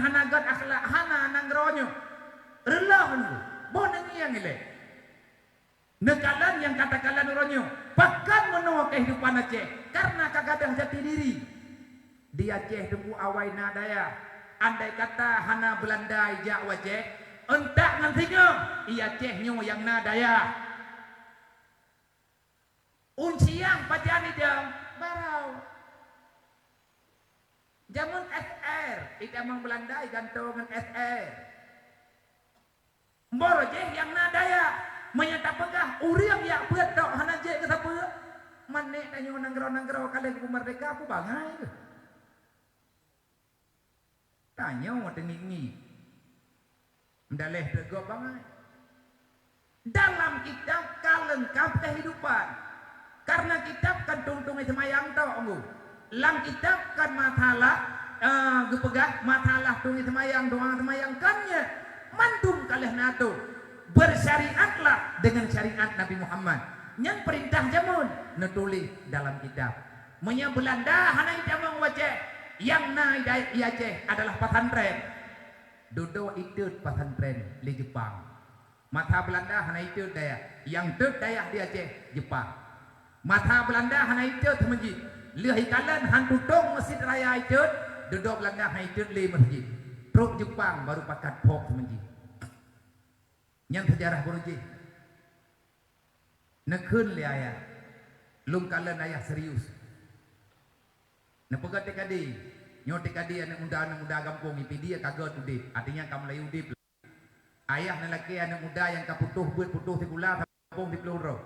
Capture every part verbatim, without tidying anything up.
hana gét akhlak, hana nanggroe nyoe. Reuloh nyoe, boh neungieng ilée. Neukalon nyang ka takalon uroe nyoe, pakon meunoe keuhidupan Aceh, kareuna ka gadôh jati diri. Di Aceh teungku awai na dayah. Andai kata hana Beulanda ijak u Aceh, euntak ngon singoh, i Aceh nyoe nyang na dayah. Ôn siang pajan idong, barô. Jameun S R, itamong Beulanda igantoe ngon S R. Mbor jih nyang na dayah, meunyoe tapeugah ureuëng jak beuet tok hana jeuet keu sapeue, man nék tanyoe nanggroe-nanggroe ka lheueh geumeurdeka, peue bangai keuh. Tanyoe teungiek-ngiek. Meudaléh teuk gob bangai. Dalam kitab ka leungkab keuhidupan. Kareuna kitab kon tueng-tueng seumayang tok, Teungku. Lam kitab kon masalah, eh, geupeugah masalah tueng seumayang, doa seumayang, kon nyan. Mandum ka lheueh na atoe. Bersyariatlah dengan syariat Nabi Muhammad. Nyan peurintah jameun neutuléh dalam kitab. Meunyoe Beulanda hana itamong u Aceh, nyang na i dayah i Aceh adalah pesantren. Dudoe itot pesantren lé Jepang. Masa Beulanda hana itot dayah, nyang tot dayah di Aceh, Jepang. Masa Beulanda hana itot meuseujid, lheueh ikalon han tutong Meuseujid Raya itot, dudoe Beulanda hana itot lé meuseujid. Trok Jepang baru pakat phok meuseujid. Nyan seujarah beurujih. Neukheun lé ayah, lôn kalon ayah serius. Neupeugah T K D, nyoe T K D aneuk muda-aneuk muda gampông I P D ka gét udeb, artinya ka mulai udeb. Ayah neulakée aneuk muda nyang ka putôh beuet, putôh sikula, saboh gampông siplôh droe.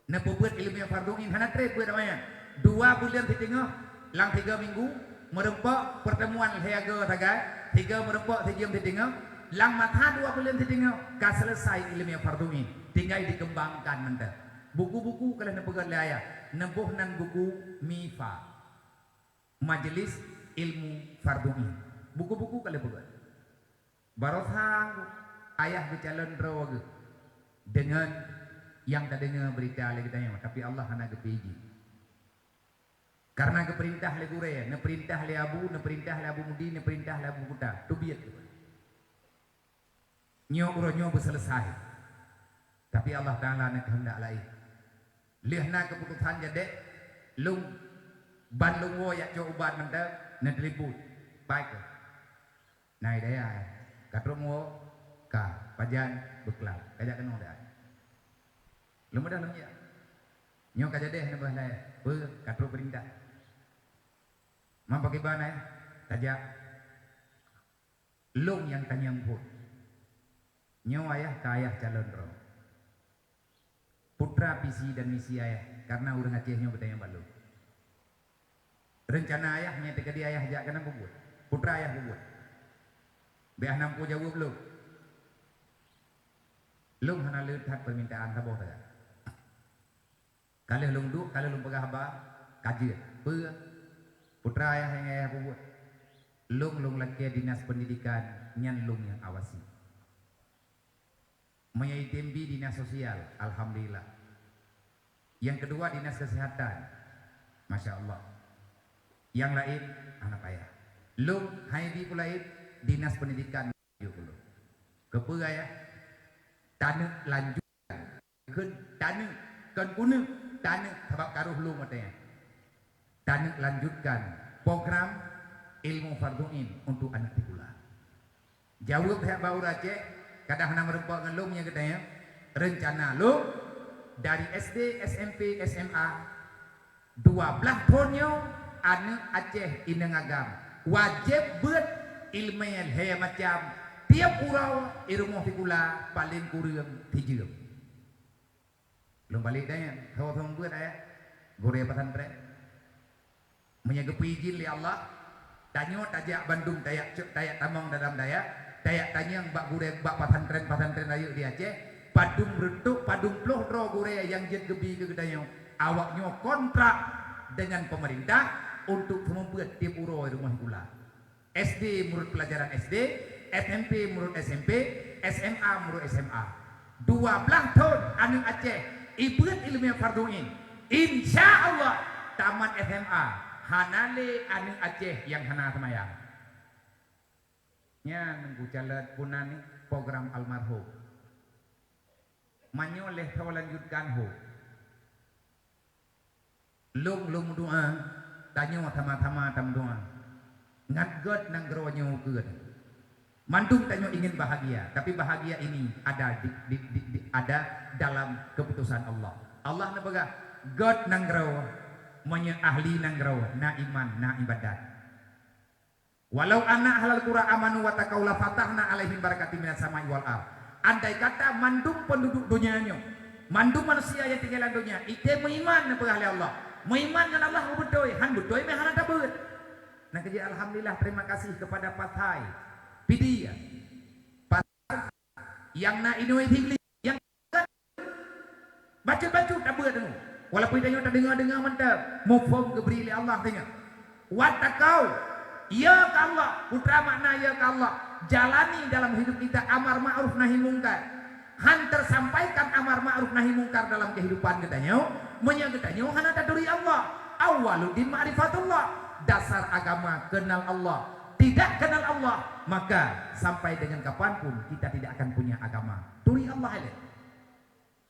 Neupeubuet ileumèe fardhu ain hana trép beuet awaknyan. Dua buleuen siteungoh lam tiga minggu, meureumpok pertemuan lhèe go sagai, tiga meureumpok sijeuem siteungoh, lam masa dua buleuen siteungoh ka seuleusoe ileumèe fardhu ain, tinggai dikembangkan mantong. Buku-buku ka lheueh neupeugöt lé ayah, neuboh nan buku MIFA, Majelis Ilmu Fardhu Ain. Buku-buku ka lheueh peugöt. Baroesa ayah geucalon droe geuh deungon nyang tadeungoe beurita lé geutanyoe, tapi Allah hana geupeu idhin. Karena geupeurintah lé gurèe, neupeurintah lé Abu, neupeurintah lé Abu Mudi, neupeurintah lé Abu Kuta, teubiet geuh. Nyoe uroe nyoe beuseuleusoe. Tapi Allah Taala neukeuheundak laén. Lheueh na keuputosan jadeh, lôn ban lôn woe jak cok ubat mantong, neutelepon. Pai keuh. Na i dayah, ka trok woe, ka, pajan, beuklam. Ka jak keunoe dah. Lôn meudah lôn jak. Nyoe ka jadeh neubah lé, peue, ka trok peurintah. Man pakriban, eh, tajak. Lôn nyang tanyong phon. Nyoe ayah ka ayah calon droe. Putra visi dan misi ayah, karena ureueng Aceh nyoe geutanyoe bak lôn. Reuncana ayah nyang teukeudi ayah jak keunan peubuet. Putra ayah peubuet. Bèk hana muphom jaweueb lôn. Lôn hana le that peumintaan saboh sagai. Ka lheueh lôn duek, ka lheueh lôn peugah haba, ka jeuet. Peue? Putra ayah nyang ayah peubuet. Lôn, lôn lakèe dinas pendidikan, nyan lôn nyang awasi. Meunyoe I T M B dinas sosial, alhamdulillah. Nyang keudua dinas kesehatan, masya Allah. Nyang laén hana payah. Lôn hai di pulaén dinas pendidikan jok ulôn. Keupeue ayah? Taneuk lanjut. Kheun taneuk, kon kuneuk, taneuk sabab ka roh lôn watèe nyan. Taneuk lanjutkan program ilmu fardhu ain untuk aneuk sikula. Jaweueb that bak ureueng Aceh, kadang hana meurumpok ngon lôn nyang geutanyoe. Reuncana lôn dari S D, S M P, S M A, dua blaih thon nyoe aneuk Aceh inong agam wajéb beuet ileumèe lhèe macam tiep uroe i rumoh sikula paleng kureueng sijeuem. Lôn balek dayah, soe-soe beuet ayah, gurèe pesantren. Meunyoe geupeu idhin lé Allah, tanyoe tajak bandum, tajak cok, tajak tamong dalam dayah, tajak tanyong bak gurèe, bak pesantren-pesantren rayeuk di Aceh, padum reutôk, padum ploh droe gurèe nyang jeuet geubi keu geutanyoe, awak nyoe kontrak deungon peumeurintah untuk seumeubeuet tiep uroe rumoh sikula. S D meunurot peulajaran S D, S M P meunurot S M P, S M A meunurot S M A. Dua blaih thon aneuk Aceh ibeuet ileumèe fardhu ain. Insya Allah, tamat S M A, hana lé aneuk Aceh nyang hana seumayang. Nyan kucalon peunan program almarhum. Meunyoe lheuh teulanjutkan ho. Lôn, lôn meudoa, tanyoe sama-sama tameudoa. Ngat gét nanggroe nyoe keuh. Mandum tanyoe ingin bahagia, tapi bahagia ini ada di, di, di, di, ada dalam keputusan Allah. Allah neupeugah, gét nanggroe, meunyoe ahli nanggroe, na iman, na ibadat. "Walau anna ahlal qura amanu wa taqau la fatahna alaihim barakatim minas sama'i wal ard." Andai kata mandum penduduk donya nyoe, mandum manusia nyang tinggai lam donya, item meuiman neupeugah lé Allah. Meuiman ngon Allah beutôi, han beutôi meuhana tabeuet. Nah, keujeuet alhamdulillah, terima kasih kepada Pasai Pidie. Pasai nyang na inoe Iblis, nyang bacut-bacut tabeuet tu. Walaupun tanyoe tadeungoe-deungoe mantap, muphom geubri lé Allah tanyoe. Wattaqau, ya ka Allah, putra makna ya ka Allah, jalani dalam hidup kita amar ma'ruf nahi mungkar. Han tersampaikan amar ma'ruf nahi mungkar dalam kehidupan geutanyoe, meunyoe geutanyoe hana taturi Allah. Awwaluddin ma'rifatullah, dasar agama kenal Allah. Tidak kenal Allah, maka sampai dengan kapanpun kita tidak akan punya agama. Turi Allah ilée.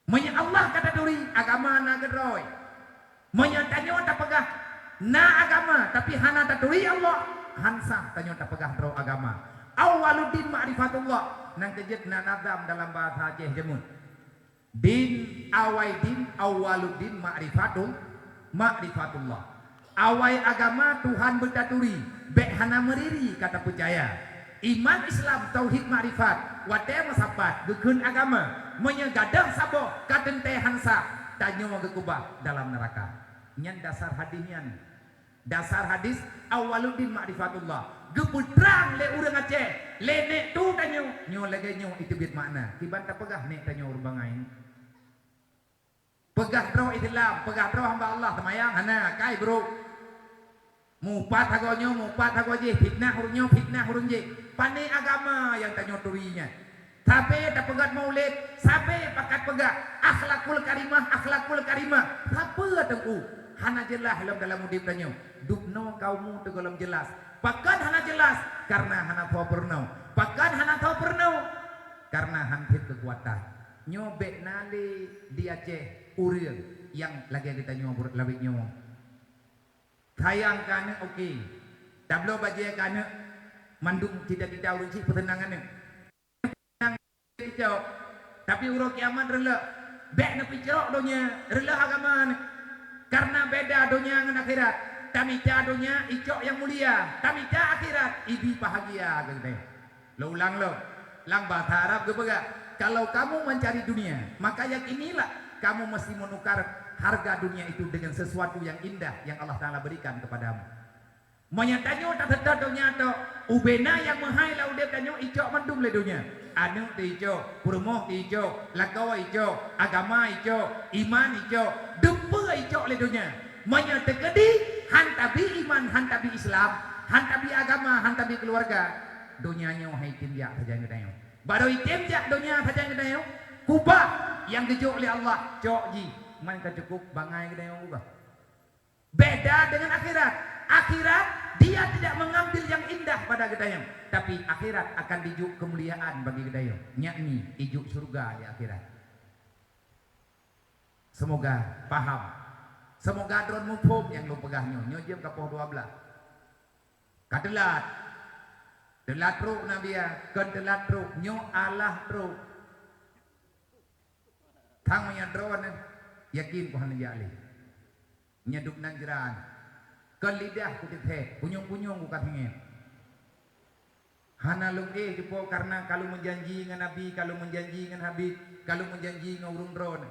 Meunyoe Allah ka taturi, agama na keudroe. Meunyoe tanyoe tapeugah na agama, tapi hana taturi Allah, han sah tanyoe tapeugah droe agama. Awwaluddin ma'rifatullah, nyang keujeuet na nazam dalam bahasa Aceh jameun. Din, awai din, awwaluddin ma'rifatul, ma'rifatullah. Awai agama Tuhan beutaturi, bék hana meuriri ka tapeucaya. Iman Islam, tauhid, makrifat, watée meusapat geukheun agama, meunyoe gadôh saboh ka teuntée han sah, tanyoe geukeubah dalam neuraka. Nyan dasar hadis nyan. Dasar hadis, awwaluddin ma'rifatullah. Geupeutrang lé ureuëng Aceh, lé nek tu tanyoe, nyoe lagée nyoe iteubiet makna. Kiban tapeugah nek tanyoe ureuëng bangai. Peugah droe Islam, peugah droe hamba Allah, seumayang hana, kai brok. Mupat hagoe nyoe, mupat hagoe jih, fitnah ureuëng nyoe, fitnah ureuëng jih. Pane agama nyang tanyoe turi nyan? Sabe tapeugah maulid, sabe pakat peugah akhlakul karimah, akhlakul karimah. Sapeue teungku? Hana jeulaih lom dalam udeb tanyoe. Dubnoe kaum mu teugolom jeulaih. Pakon hana jeulaih? Karena hana tho peurunoe. Pakon hana tho peurunoe? Karena han that keukuatan. Nyoe bék na lé di Aceh ureuëng nyang lagée geutanyoe buet lawét nyoe. Sayang keu aneuëk, oke. Tabloe bajée keu aneuëk, mandum cita-cita ureuëng cit peuseunang aneuëk. Icok, tapi uroe kiamat reuleuh. Bék neupicok donya, reuleuh agama neuh. Karena beda donya ngon akhirat. Tamita donya, icok nyang mulia. Tamita akhirat, ibi bahagia geutanyoe. Lôn ulang lom, lam bahasa Arab geupeugah, "Kalau kamu mencari dunia, maka yakinilah kamu mesti menukar harga dunia itu dengan sesuatu yang indah yang Allah Taala berikan kepadamu." Meunyoe tanyoe taseutôt donya tok, ubena nyang meuhai lam udeb tanyoe icok mandum lé donya. Aneuëk teuicok, peurumoh teuicok, lakoe icok, agama icok, iman icok, deupeue icok lé donya. Meunyoe teukeudi han tabi iman, han tabi Islam, han tabi agama, han tabi keuluwarga, donya nyoe han item jak sajan geutanyoe. Barô item jak donya sajan geutanyoe, kubah nyang geujok lé Allah, cok jih, man ka cukup bangai geutanyoe ubah. Beda dengan akhirat. Akhirat, Dia tidak mengambil yang indah pada geutanyoe, tapi akhirat akan dijok kemuliaan bagi geutanyoe, yakni ijok syurga di akhirat. Semoga paham. Semoga droen muphom nyang lôn peugah nyoe. Nyoe jeuem ka poh dua belas. Ka teulat. Teulat trok Nabi, ya. Kon teulat trok. Nyoe alah trok. Thang meunyoe droen, yakin ku hana jak lé. Nyoe dub nan jran. Kon lidah ku teuthée, punyueng-punyueng ku ka teungeut. Hana lôn éh dipo karena ka lôn meujanji ngon Nabi, ka lôn meujanji ngon Habib, ka lôn meujanji ngon ureuëng droen.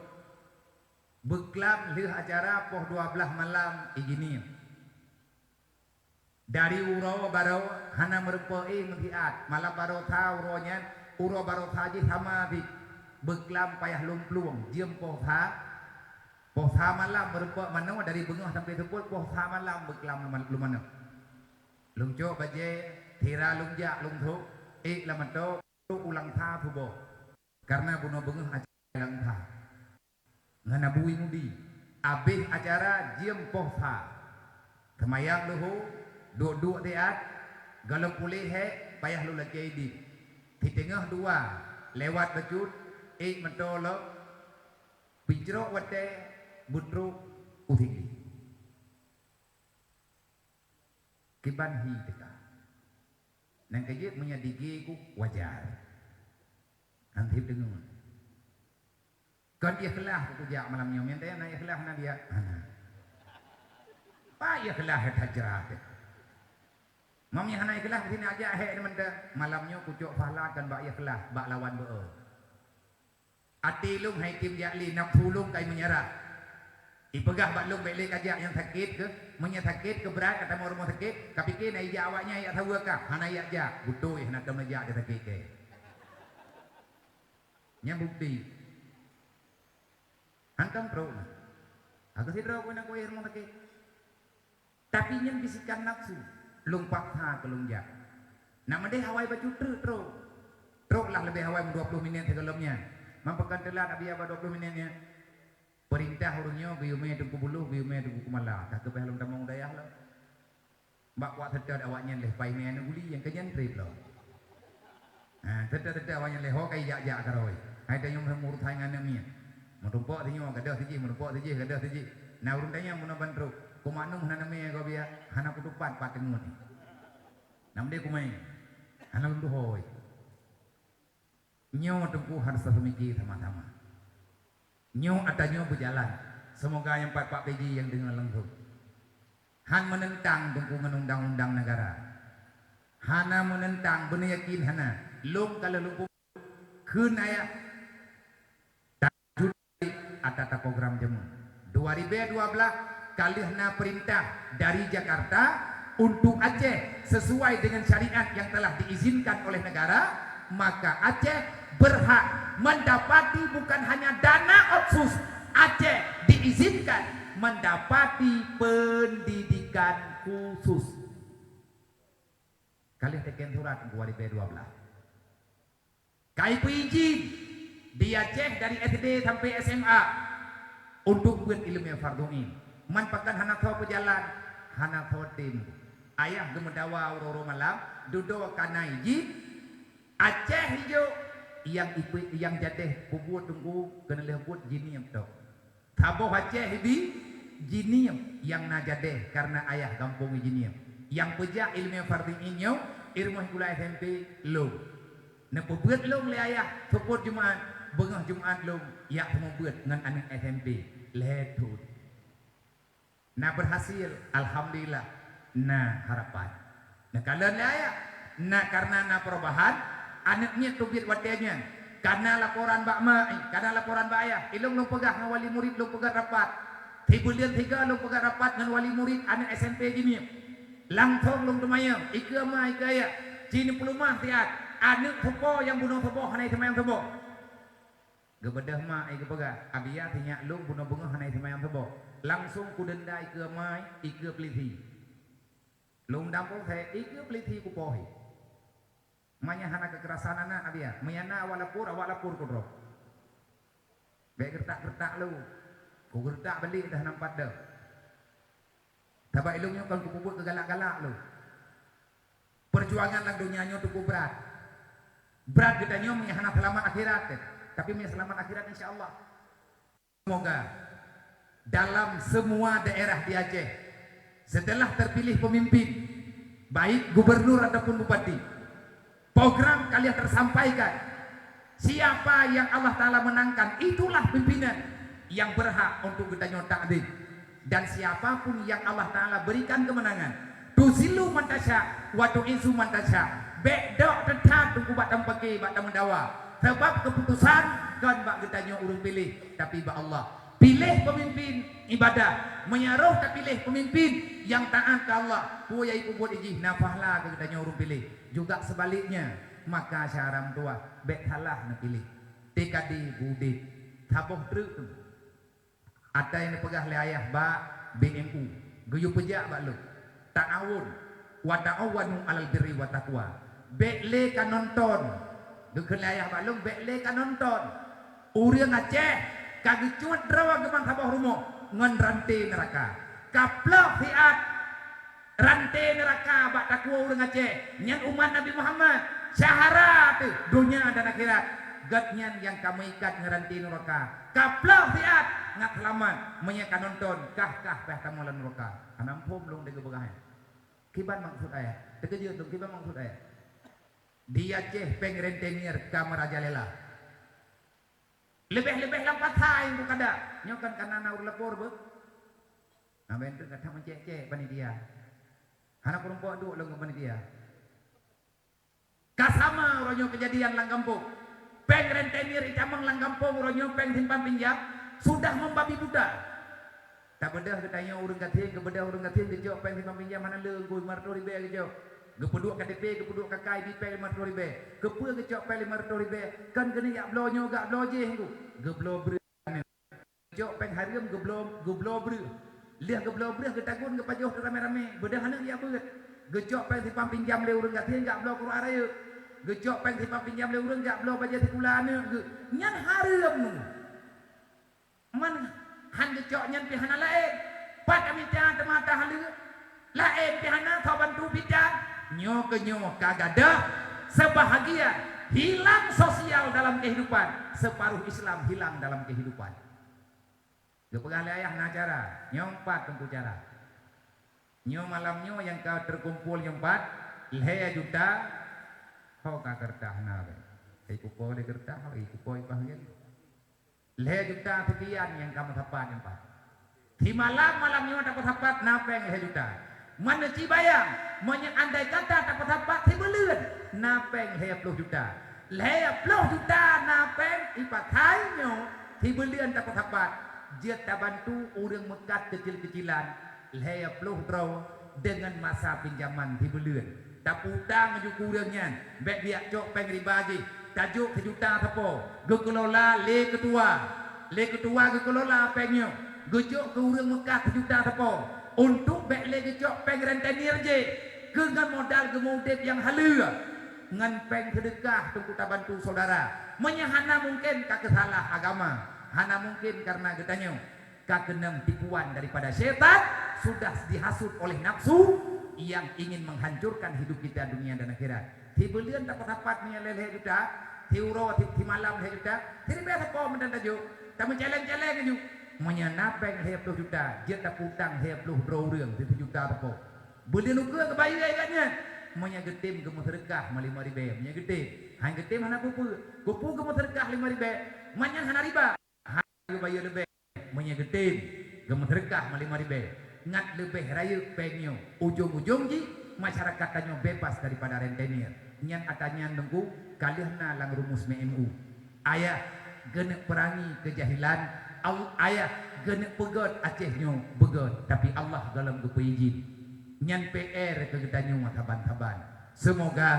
Beuklam lheueh acara poh dua belas malam, ijinin. Dari uroe barô hana meurumpok éh ngon siat, malam barô sa uroe nyan, uroe barô sa jih sama jih. Beuklam payah lôn plueng, jeuem poh sa, poh sa malam meurumpok manoe dari beungoh sampai seupôt, poh sa malam beuklam lôn manoe. Lôn cok bajée, sira lôn jak lôn sôk, ék lam atô, ulang sa suboh. Karena bunoe beungoh acara lam sa. Ngon Abu Imudi, abéh acara jeuem poh sa. Seumayang luho, duek-duek siat, gohlom puléh hék, Payah lôn lakée idin. Siteungoh dua lewat bacut, ék meuto lom, picrok watée beutrok u Sigli. Kiban hi teuka. Nang keujeuet meunyoe digée ku wajar. Hantom deungon. Kon ikhlas kujak malam nyoe, meuntang na ikhlas na dia. Hana. Pat ikhlas that jrat. Meunyoe hana ikhlas, sini ajak hek meuntang. Malam nyoe kucok pahala kon bak ikhlas, bak lawan beu. Até lôn hai tem jak lé, nafsu lôn kai meunyeurah. Ipeugah bak lôn bék lé kajak nyang sakét keuh, meunyoe sakét keuh brat ka tamong rumoh sakét, kapike na ijak awaknyan jak saweue kah, hana jak jak, beutôi hana tom neujak di sakét keuh. Nyan bukti. Hantom trok na. Aku sidroe ku na kuéh rumoh sakét. Tapi nyan bisikan nafsu, lôn paksa keu lôn jak. Nak meudeh awai bacut treuk trok. Trok lah leubeh awai dua ploh minét sigohlom nyan. Meunyoe pakon teulat abéh abah dua ploh minét nyan. Peurintah ureuëng nyoe geuyue mé Teungku Buloh, geuyue mé Teungku Kumala. Ka keubah lôn tamong u dayah lom. Bak kuat seutôt awaknyan leh pai mé aneuk guli nyang keunyan treb lom. Ha, seutôt-seutôt awaknyan leh ho kai jak-jak keurôi. Hai tanyoe meurusan ngon aneuk miet. Meutumpok sinyoe gadôh sijih, meutumpok sijih gadôh sijih. Na ureuëng tanyong meunoe ban trok. Kumaknum hana neumé gob ya, hana kutupat pat teungeut. Nam deh kumai. Hana lôn tuho. Nyoe Teungku harus taseumiki sama-sama. Nyoe ata nyoe beujalan. Seumoga nyang pat-pat P J nyang deungoe langsung. Han meunentang Teungku ngon undang-undang negara. Hana meunentang, beuneuyakin hana. Lôn ka lheueh lôn kheun ayah. Ata program jameun. Dua ribu dua belas ka lheueh na perintah dari Jakarta untuk Aceh sesuai dengan syariat yang telah diizinkan oleh negara, maka Aceh berhak mendapati bukan hanya dana otsus, Aceh diizinkan mendapati pendidikan khusus. Ka lheueh teken surat dua ribu dua belas. Ka ipeuijin di Aceh dari S D sampai S M A untuk beuet ileumèe fardhu ain. Man pakon hana tho peujalan, hana tho tem. Ayah geumeudawa uroe-uroe malam, dudoe ka na ijin, Aceh ijok, nyang ipeu-, nyang jadeh peubuet teungku keuneulheueh buet jinieng tok. Saboh Aceh ibi jinieng nyang na jadeh kareuna ayah gampông jinieng. Nyang peujak ileumèe fardhu ain nyoe i rumoh sikula S M P lôn. Neupeubeuet lôn lé ayah seupôt Jumat, beungoh Jumat lôn jak seumeubeuet ngon aneuk S M P lhèe thôn. Na beurhasil, alhamdulillah, na harapan. Neukalon lé ayah, na kareuna na perubahan, aneuk miet teubiet watèe nyan. Kana laporan bak ma, eh, kana laporan bak ayah. Ilôn lôn peugah ngon wali murid lôn peugah rapat. Sibuleuen sigoe lôn peugah rapat ngon wali murid aneuk S M P jih nyoe. Langsong lôn teumanyong, ikeue ma, ikeue ayah. Ci neupeuleumah siat, aneuk soe po nyang bunoe saboh hana iseumayang saboh. Geubeudôh ma, eh, geupeugah, "Abiya, sinyak lôn bunoe beungoh hana iseumayang saboh." Langsong kudenda ikeue ma, ikeue peulisi. Lôn dam polsek, ikeue peulisi kupoh. Meunyo hana keukerasan aneuk, Abiya. Meunyo na awak lapor, awak lapor kudroe. Bèk geuretak-geuretak lôn. Kugeureutak balik dah nampat deuh. Sabab ilôn nyoe kon kupeubuet keu galak-galak lôn. Peujuangan lam donya nyoe teungku brat. Brat geutanyoe meunyo hana seulamat akhirat, tapi meunyo seulamat akhirat, insya Allah. Semoga dalam semua daerah di Aceh, setelah terpilih pemimpin, baik gubernur ataupun bupati, program kalian tersampaikan. Siapa yang Allah Ta'ala menangkan, itulah pimpinan yang berhak untuk geutanyoe takzim. Dan siapapun yang Allah Ta'ala berikan kemenangan, tuzillu man tasya, wa tu'izzu man tasya. Bèk dok teutap teungku bak tameupaké, bak tameudawa. Sabab keuputusan kon bak geutanyoe ureueng piléh, tapi bak Allah. Piléh peumimpin ibadah. Meunyo roh tapiléh peumimpin nyang taát keu Allah, peue nyang ipeubuet jih na pahala keu geutanyoe ureueng piléh. Juga sebaliknya, maka syedara meutuwah, bèk salah neupiléh. T K D beu udép. Saboh treuk tu. Ata nyang neupeugah lé ayah bak B M U, geuyue peujak bak lôn. Ta'awun, wa ta'awanu 'alal birri wat taqwa. Bèk lé ka nonton. Geukheun lé ayah bak lôn, bèk lé ka nonton. Ureueng Aceh ka geucuet droe geuh ban saboh rumoh ngon ranté neuraka. Ka plôh siat Ranté neuraka bak takue ureuëng Aceh, nyan umat Nabi Muhammad. Syahara teuh donya dan akhirat. Gobnyan nyang ka meuikat ngon ranté neuraka. Ka ploh siat ngat seulamat, meunyoe ka nonton, kah-kah payah tamong lam neuraka. Hana muphom lôn deuh geupeugah nyan. Kiban maksud ayat? Teukeujot lôn, kiban maksud ayat? Di Aceh péng rentenir ka meurajalela. Leubeh-leubeh lam pasai buka dak. Nyoe kan kana na ureuëng lapor beuh. Nah, bentuk kata meucék-cék panitia. Hana peurumpok duek lom ngon panitia. Ka sama uroe nyoe keujadian lam gampông. Péng rentenir itamong lam gampông uroe nyoe péng simpan pinjam sudah membabi buta. Tabeudôh geutanyoe ureuëng gasien, geubeudôh ureuëng gasien geucok péng simpan pinjam hana le, geuh lima ratus ribèe geucok. Geupeuduek K T P, geupeuduek K K I D péng lima ratus ribèe. Keupeue geucok péng lima ratus ribèe? Kan keuneuk jak bloe nyoe, jak bloe jéh, geuh. Geubloe breueh. Cok péng hareuem geubloe, geubloe breueh. Lheueh geubloe breueh geutagun geupajoh teuramé-ramé. Beudôh aneuk jak beuet. Geucok péng simpang pinjam lé ureuëng gasien jak bloe keuruak rayeuk. Geucok péng simpang pinjam lé ureuëng jak bloe bajée sikula aneuk geuh. Nyan hareuem. Man han geucok nyan pih hana laén. Pat mita teuma tahaleuek. Laén pih hana, soe bantu pih tan. Nyoe keuh nyoe ka gadôh sebahagian hilang sosial dalam kehidupan, separuh Islam hilang dalam kehidupan. Geupeugah lé ayah na cara, nyoe pat teungku cara. Nyoe malam nyoe nyang ka teukumpul nyoe pat, lhée juta, ho ka keureutah na. Hai kupo lé keureutah, hai kupo ipah lé. Lhée juta seukian nyang ka meusapat nyan pat. Simalam malam nyoe tapeusapat na péng lhée juta. Meuneuci bayang, meunyoe andai kata tapeusapat sibuleuen, na péng lhée ploh juta. Lhée ploh juta na péng ipasai nyoe sibuleuen tapeusapat, jeuet tabantu ureuëng meukat keucil-keucilan. Lhée ploh droe deungon masa pinjaman sibuleuen. Tapeutang ju keu ureuëng nyan, bék bijak cok péng riba jih, tajok sijuta sapo, geukeulola lé keutua. Lé keutua geukeulola péng nyoe, geujok keu ureuëng meukat sijuta sapo, untuk bék lé geucok péng rentenir jih, keu ngon modal geumeuudeb nyang haleue, ngon péng seudeukah teungku tabantu syedara. Meunyoe hana mungken ka keusalah agama, hana mungken kareuna geutanyoe. Ka keunong tipuan daripada syaitan, sudah dihasut oleh nafsu yang ingin menghancurkan hidup kita dunia dan akhirat. Sibuleuen tapeusapat nyan lhée-lhée juta, siuroe si-, simalam lhée juta, siribèe sapo meunan tajok, tameucaleng-caleng aju. Meunyoe na péng lhée ploh juta, jeuet tapeutang lhée ploh droe ureuëng sijuta sapo. Buleuen ukeue geubayeue gobnyan. Meunyoe geutem geumeuseudeukah meulima ribèe, meunyoe geutem, han geutem hana peue-peue. Keupeue geumeuseudeukah lima ribèe? Meunyan hana riba. Hana geubayeue leubeh. Meunyoe geutem, geumeuseudeukah meulima ribèe, ngat leubeh rayeuk péng nyoe. Ujong-ujong jih, masyarakat tanyoe bebas daripada rentenir. Nyan ata nyan teungku, ka lheueh na lam rumus M M U. Ayah geuneuk peurangi keujahilan, Al-, ayah geuneuk peugöt Aceh nyoe beugöt, tapi Allah gohlom geupeuidhin. Nyan P R keu geutanyoe saban-saban. Semoga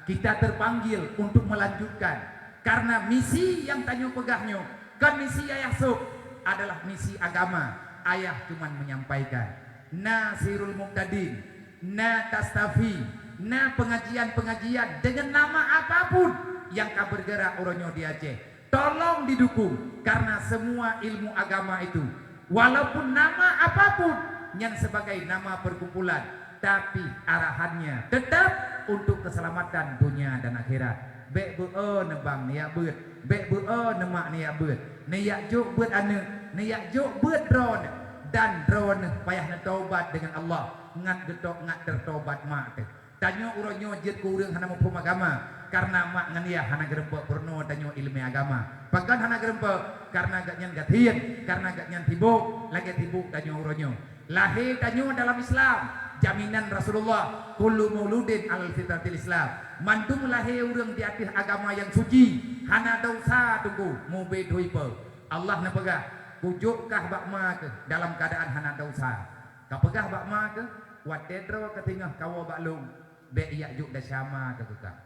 kita terpanggil untuk melanjutkan, karena misi nyang tanyoe peugah nyoe kon misi ayah sôk, adalah misi agama. Ayah cuman menyampaikan. Na Sirul Muqtadin, na Tastafi, na pengajian-pengajian dengan nama apapun yang ka bergerak uroe nyoe di Aceh. Tolong didukung, karena semua ilmu agama itu, walaupun nama apapun, nyan sebagai nama perkumpulan, tapi arahannya tetap untuk keselamatan dunia dan akhirat. Bék beu-o neubang neujak beuet, bék beu-o neumak neujak beuet, neujak jok beuet aneuk, neujak jok beuet droeneuh, dan droeneuh payah neutaubat dengan Allah, ngat geutôk, ngat teutaubat mak teuh. Tanyoe uroe nyoe jeuet keu ureuëng hana muphom agama, kareuna mak ngon yah hana geurumpok peurunoe tanyoe iéleumé agama. Pakon hana geurumpok? Kareuna gobnyan gasien, kareuna gobnyan sibok, lagée sibok tanyoe uroe nyoe. Lahé tanyoe dalam Islam, jaminan Rasulullah, "Kullu mauludin alal fitratil Islam." Mandum lahé ureuëng di ateueh agama nyang suci, hana desya teungku, mubé dui peue. Allah neupeugah, "Kujok kah bak ma keuh dalam keuadaan hana desya." Ka peugah bak ma keuh, "Watée droe ka singoh kawoe bak lôn, bék ijak jok desya ma keuh keu kah."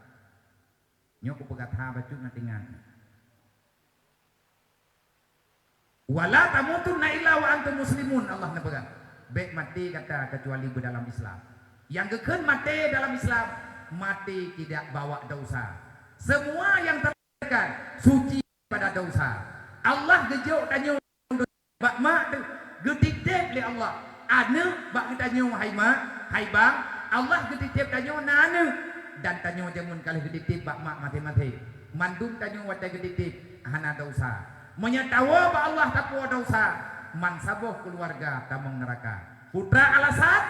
Nyoe kupeugah that bacut ngon tingan. "Wala tamutunna illa wa antum muslimun," Allah neupeugah. Bék maté gata kecuali beudalam Islam. Nyang geukheun maté dalam Islam, maté tidak bawa desya. Semua yang terlahirkan suci pada desya. Allah geujok tanyoe bak mak teuh, geutitép lé Allah aneuk bak geutanyoe, hai mak, Hai bang, Allah geutiteb tanyoe na aneuk, dan tanyoe jameun ka lheueh geutiteb bak mak maté-maté. Mandum tanyoe watée geutiteb hana desya. Meunyoe tawoe bak Allah tapuwoe desya, man saboh keuluwarga tamong neuraka. Peue teuma alasan?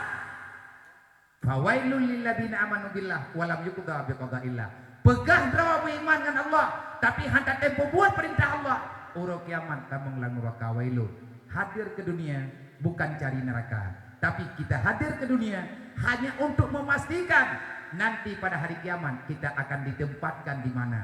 "Fawailul lilladzina amanu billah wa lam yuqda biqadaillah." Peugah droe meuiman ngon Allah, tapi hana tatem peubuet peurintah Allah, uroe kiamat tamong lam neuraka wailun. Hadir ke dunia bukan cari neraka, tapi kita hadir ke dunia hanya untuk memastikan nanti pada hari kiamat kita akan ditempatkan di mana.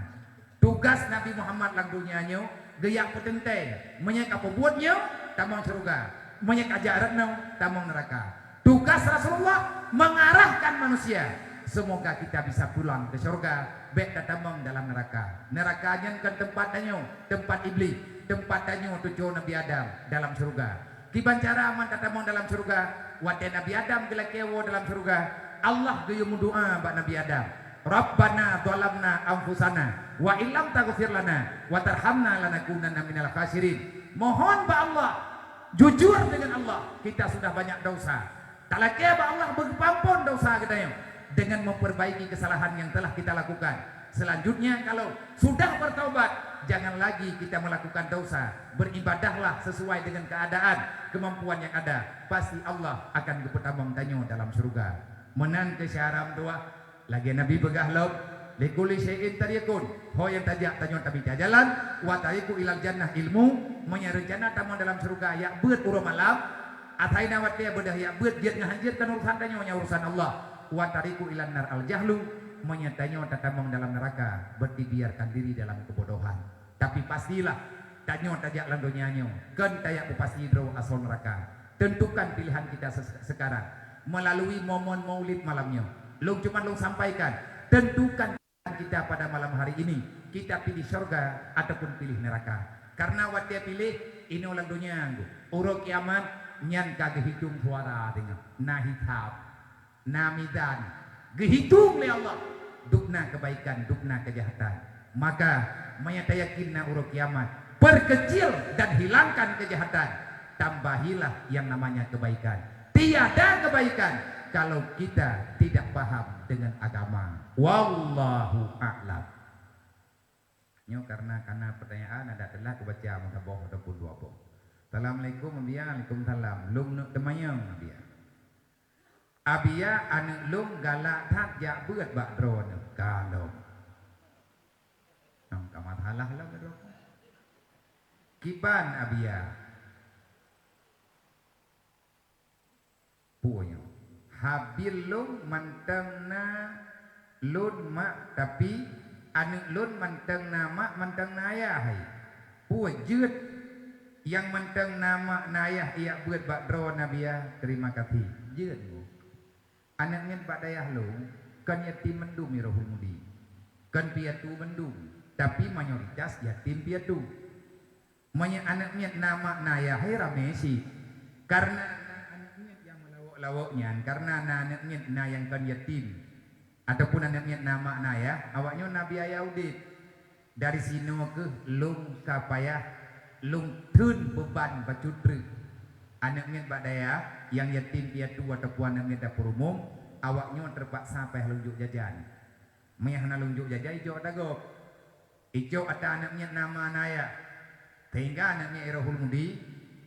Tugas Nabi Muhammad lam donya nyoe geujak peuteuntée, meunyoe ka peubuet nyoe, tamong syeuruga, meunyoe ka jak rot nyoe, tamong neuraka. Tugas Rasulullah mengarahkan manusia, semoga kita bisa pulang ke syurga, bék tatamong dalam neuraka. Neuraka nyan kon teumpat tanyoe, teumpat Iblih, teumpat tanyoe tucoe Nabi Adam dalam syeuruga. Kiban cara man tatamong dalam syeuruga? Watée Nabi Adam geulakée woe dalam syeuruga, Allah geuyue meudoá bak Nabi Adam, "Rabbana zalamna anfusana wa illam taghfir lana wa tarhamna lanakunanna minal khasirin." Mohon bak Allah, jujur dengan Allah, kita sudah banyak dosa. Talakée bak Allah beugeupampon dosa geutanyoe dengan memperbaiki kesalahan yang telah kita lakukan. Selanjutnya, kalau sudah bertaubat, jangan lagi kita melakukan dosa. Beribadahlah sesuai dengan keadaan, kemampuan yang ada. Pasti Allah akan geupeutamong tanyoe dalam syeuruga. Meunan keuh syarat dua. Lagée Nabi peugah lom, "Likulli syai'in tariqun." Ho nyang tajak tanyoe tamita jalan, "Wa tariqu ilal jannah ilmu." Meunyoe reuncana tamong dalam syeuruga jak beuet uroe malam, asai na watée beudôh jak beuet jeuet ngon hanjeuet, kon urusan tanyoe, nyan urusan Allah. "Wa tariqu ilan nar al jahlu." Meunyoe tanyoe tatamong dalam neuraka, berarti biarkan diri dalam kebodohan. Tapi pastilah, tanyoe tajak lam donya nyoe, kon tajak peupasti droe asoe neuraka. Tentukan pilihan kita se-, sekarang melalui momen Maulid malam nyoe. Lôn cuma lôn sampaikan, tentukan kita pada malam hari ini, kita pilih syurga ataupun pilih neuraka. Karena watée piléh, inoe lam donya, uroe kiamat nyan ka geuhitong suara deungoe, na hisab. Na mizan, geuhitong lé Allah, dubna keubaikan, dubna keujahatan. Maka, meunyoe tayakin na uroe kiamat, perkecil dan hilangkan kejahatan, tambahilah yang namanya kebaikan. Tiada kebaikan kalau kita tidak paham dengan agama. Wallahu a'lam. Nyoe karena, karena pertanyaan ada telah kubaca meusaboh ataupun dua boh. Assalamualaikum, Abiya. Waalaikumsalam. Lôn neuk teumanyong, Abiya. Abiya, aneuk lôn galak that jak beuet bak droeneuh, ka lom. Nang ka masalah lom droe. Kiban, Abiya? Peue nyoe? Habil lôn mantong na lôn mak, tapi aneuk lôn mantong na mak, mantong na ayah hai. Peue jeuet nyang mantong na mak na ayah ijak beuet bak droeneuh, Abiya? Terima kasih. Jeuet, Bu. Aneuk miet bak dayah lôn kon yatim mandum, Irohul Mudi. Kon piatu mandum, tapi mayoritas yatim piatu. Meunyoe aneuk miet na mak na ayah, hai ramé cit. Karena na aneuk miet nyang meulawok-lawok nyan, karena na aneuk miet na nyang kon yatim, ataupun aneuk miet na mak na ayah, awaknyoe na biaya udeb. Dari sinoe keuh lôn ka payah lôn theun beuban bacut treuk. Aneuk miet bak dayah nyang yatim piatu ataupun aneuk miet dapur umum, awaknyoe teupaksa payah lôn jok jajan. Meunyoe hana lôn jok jajan, ijok ata gob. Ijok ata aneuk miet na mak na ayah. Sehingga aneuk miet Irohul Mudi,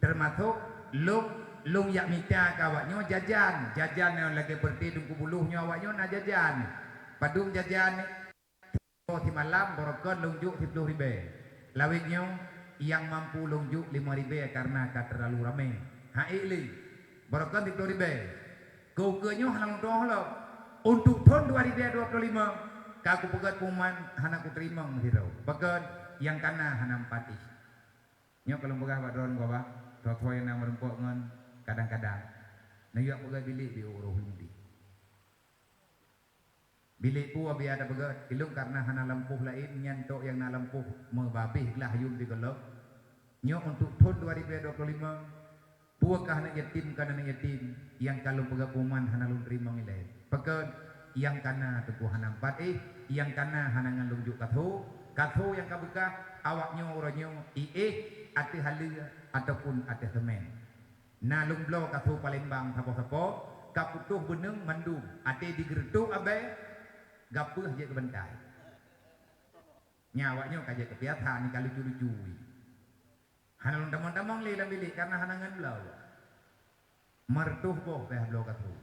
teumasok lôn, lôn jak mita keu awaknyoe jajan. Jajan nyang lagée peureuté Teungku Buloh nyoe, awaknyoe na jajan. Padum jajan? Simalam barokon lôn jok siploh ribée. Lawét nyoe nyang mampu lôn jok limong ribée karena ka teulalu ramé. Ha ék lé. Barokon siploh ribée. Keu ukeue nyoe hana lôn tuoh lom. Untuk thon dua ribée dua ploh limong, ka kupeugét pengumuman hana kuteurimong sidroe. Pakon? Nyang kana hana empat éh. Nyoe ka lôn peugah bak droeneuh, Bapak, soe-soe nyang na meurumpok ngon kadang-kadang, neuyue peugét bilék di Irohul Mudi. Bilék peue Abiya tapeugét, ilôn karena hana lampôh laén, nyan tok nyang na lampôh meubabeh glah yum di gohlom. Nyoe untuk thon dua ribée dua ploh limong, peue kah aneuk yatim kon aneuk yatim, nyang ka lôn peugét pengumuman hana lôn teurimong ilée. Pakon? Nyang kana teungku hana empat éh, nyang kana hana ngon lôn jok kaso, kaso nyang ka beukah, awaknyoe uroe nyoe iéh ateueh haleue ataupun ateueh seumén. Na lôn bloe kaso Palembang sapo-sapo, ka putôh beuneueng mandum, até jigeureutok abée, gapeuh jeuet keu bantai. Nyan awak nyoe ka jeuet keu piasa, nyan ka lucu-lucu. Hana lôn tamong-tamong lé lam bilék, kareuna hana ngon bloe. Meureutoh boh pih bloe kathoe.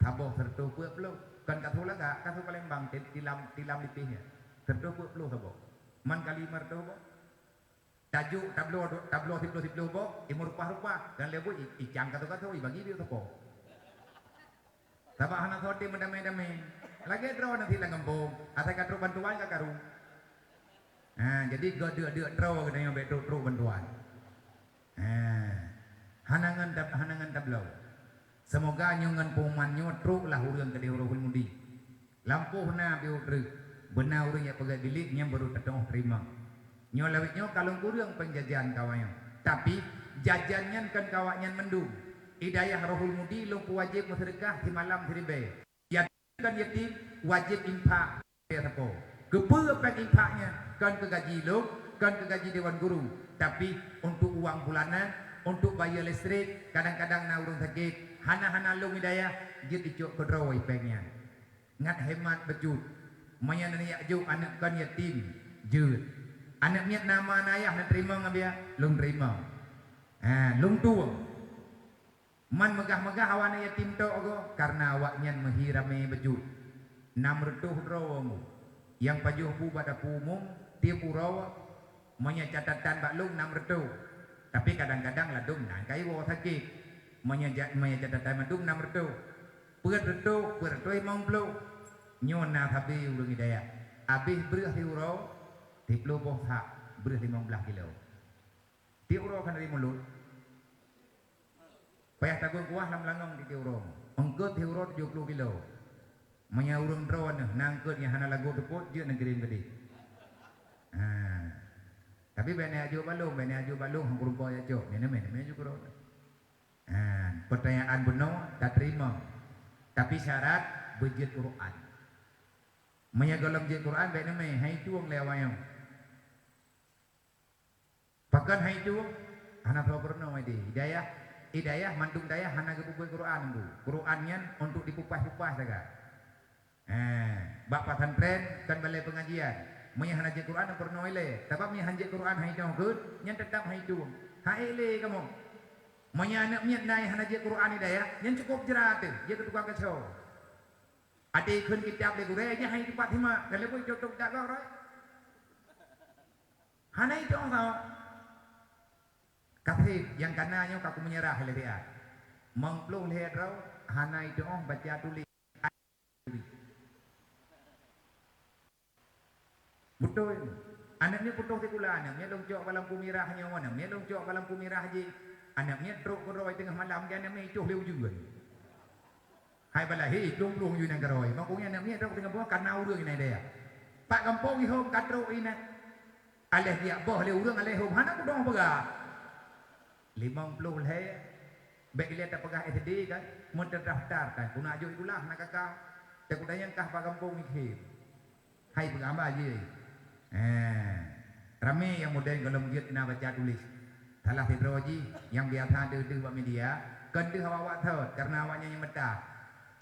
Saboh sireutôh peuet ploh. Kon kathoe lagak, kathoe Palembang, ti-, tilam, tilam lipéh nyan. Sireutôh peuet ploh saboh. Man kali meureutoh boh. Tajok tabloe, tabloe siploh-siploh boh, imeurupah-rupah. Dan lhée buet i-, icang kathoe-kathoe, ibagi bak sapo. Sabab hana soe tem meudamé-damé. Lagée droeneuh sit lam gampông, asai ka trok bantuan ka karu. Ha, jadi geudeuk-deuk droe geutanyoe bék trok-trok bantuan. Ha, hana ngon tab-, hana ngon tabloe. Seumoga nyoe ngon pengumuman nyoe troklah ureuëng keudeh Rohul Mudi. Lampôh na piôh treuk, beuna ureuëng nyang peugét bilék nyan baru teutoh teurimong. Nyoe lawét nyoe ka lôn kureueng peunjajan keu awaknyan. Tapi, jajan nyan kon keu awaknyan mandum. Hidayah Rohul Mudi lôn peuwajéb meuseudeukah simalam siribée. Yatim kon yatim, wajéb infak sapo. Keupeue péng infak nyan? Kon keu gaji lôn, kon keu gaji dewan guru, tapi untuk uang bulanan, untuk bayeue listrik, kadang-kadang na ureuëng sakét, hana-hana lôn hidayah, jeuet icok keudroe péng nyan. Ngat hemat bacut. Meunyoe neujak jok aneuëk kon yatim, jeuet. Aneuëk miet na ma na ayah neuteurimong, abiya, lôn teurimong. Ha, lôn tueng. Man meugah-meugah awak aneuëk yatim tok goe, kareuna awaknyan meuhi ramé bacut. Nam reutôh droe mu. Nyang pajoh bu bak dapu umum, tieb uroe, meunyoe catatan bak lôn nam reutôh. Tapi kadang-kadang ladôm na kaiwoe sakét. Meunyoe ja-, meunyoe catatan mandum nam reutôh. Peuet reutôh, peuet reutôh limong ploh. Nyoe na sabe ureuëng hidayah. Abéh breueh siuroe, siploh boh sak, breueh limong blaih kilo. Tieb uroe ka dari mulod. Payah tagun kuah lam langong tieb uroe. Eungkot tieb uroe tujoh ploh kilo. Meunyoe ureuëng droeneuh na eungkot nyang hana lagoe teupot, jeuet neukirém keudeh. Ha. Tapi bék neujak jok bak lôn, bék neujak jok bak lôn, han kureueng po jak cok. Meunan, meunan, meunan jok keudroe. Ha, peutanyaan bunoe tateurimong. Tapi syarat beujeuet Quran. Meunyoe gohlom jeuet Quran, bék neumé, han itueng lé awaknyan. Pakon han itueng? Hana soe peurunoe ideh. Hidayah, hidayah, mandum dayah hana geupeubuet Quran nunggu. Quran nyan untuk dipupaih-pupaih sagai. Eh, bak pesantren kon balai pengajian. Meunyoe hana jeuet Quran, peurunoe ilée. Sabab meunyoe han jeuet Quran, han itueng keuh, nyan teutap han itueng. Han ék lé kamoe. Meunyoe aneuëk miet na nyang hana jeuet Quran hidayah, nyan cukôp jrat teuh, jeuet keu tukang kaco. Até kheun kitab lé gurée, nyan han itupat simak, ka lheueh buet cok-cok dak gob rot. Hana itueng saboh. Kaseb nyang kana nyoe ka kumeunyeurah lé siat. Limong ploh lhée droe hana itueng baca tuléh. Beutôi. Aneuëk miet putôh sikula, aneuëk miet lôn cok bak lampu mirah nyoe, aneuëk miet lôn cok bak lampu mirah jih. Aneuëk miet trok keudroe teungoh malam, aneuëk miet itoh lé ujeuen. Hai bala, hé, plueng-plueng ju nanggroe. Makajih aneuëk miet rot teungoh buah kana ureuëng nyang na dayah. Pak gampông ihom ka trok inan. Aléh jak boh lé ureuëng, aléh hom hana kudong peugah. Limong ploh lhée, bék ilée tapeugah S D kan, meuterdaftar kan. Puna jok itulah na kaka. Takutanyang kah pak gampông ikhém. Hai peugah hamba jih. Eh, ramé nyang modern gohlom jeuet na baca tuléh. Salah sidroe jih nyang biasa deuh-deuh bak media, kon deuh awak-awak thot, kareuna awaknyan nyang meuta.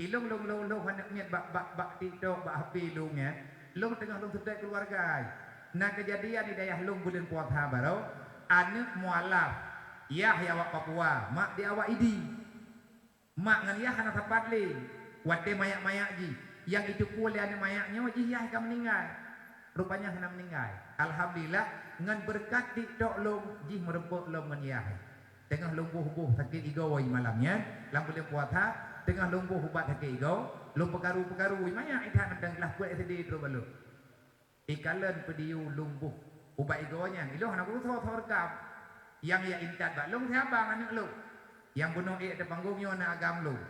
Ilôn lôn lôn lôn aneuëk miet bak, bak, bak TikTok, bak H P lôn nyan. Lôn teungoh lôn seutôt keuluwarga. Na keujadian di dayah lôn buleuen puasa baroe, aneuëk mualaf, yah di awak Papua, mak di awak Idi. Mak ngon yah hana sapat lé. Watée mayak-mayak jih, nyang jiteupeue lé aneuëk mayak nyoe jih yah ka meuninggai. Rupanya hana meuninggai. Alhamdulillah, ngon beureukat TikTok lôn jih meureumpok lom ngon yah. Teungoh lôn boh-boh sakét igoe malam nyan, lam buleuen puasa, teungoh lôn boh ubat sakét igoe, lôn peukaru-peukaru, mayak that mantong glah peuet S D trok bak lôn. Ikalon video lôn boh ubat igoe nyan, ilôn hana kurusoe-soe reukam. Nyang jak intat bak lôn si abang aneuëk lôn. Nyang bunoe ék ateueh panggong nyoe na agam lôn.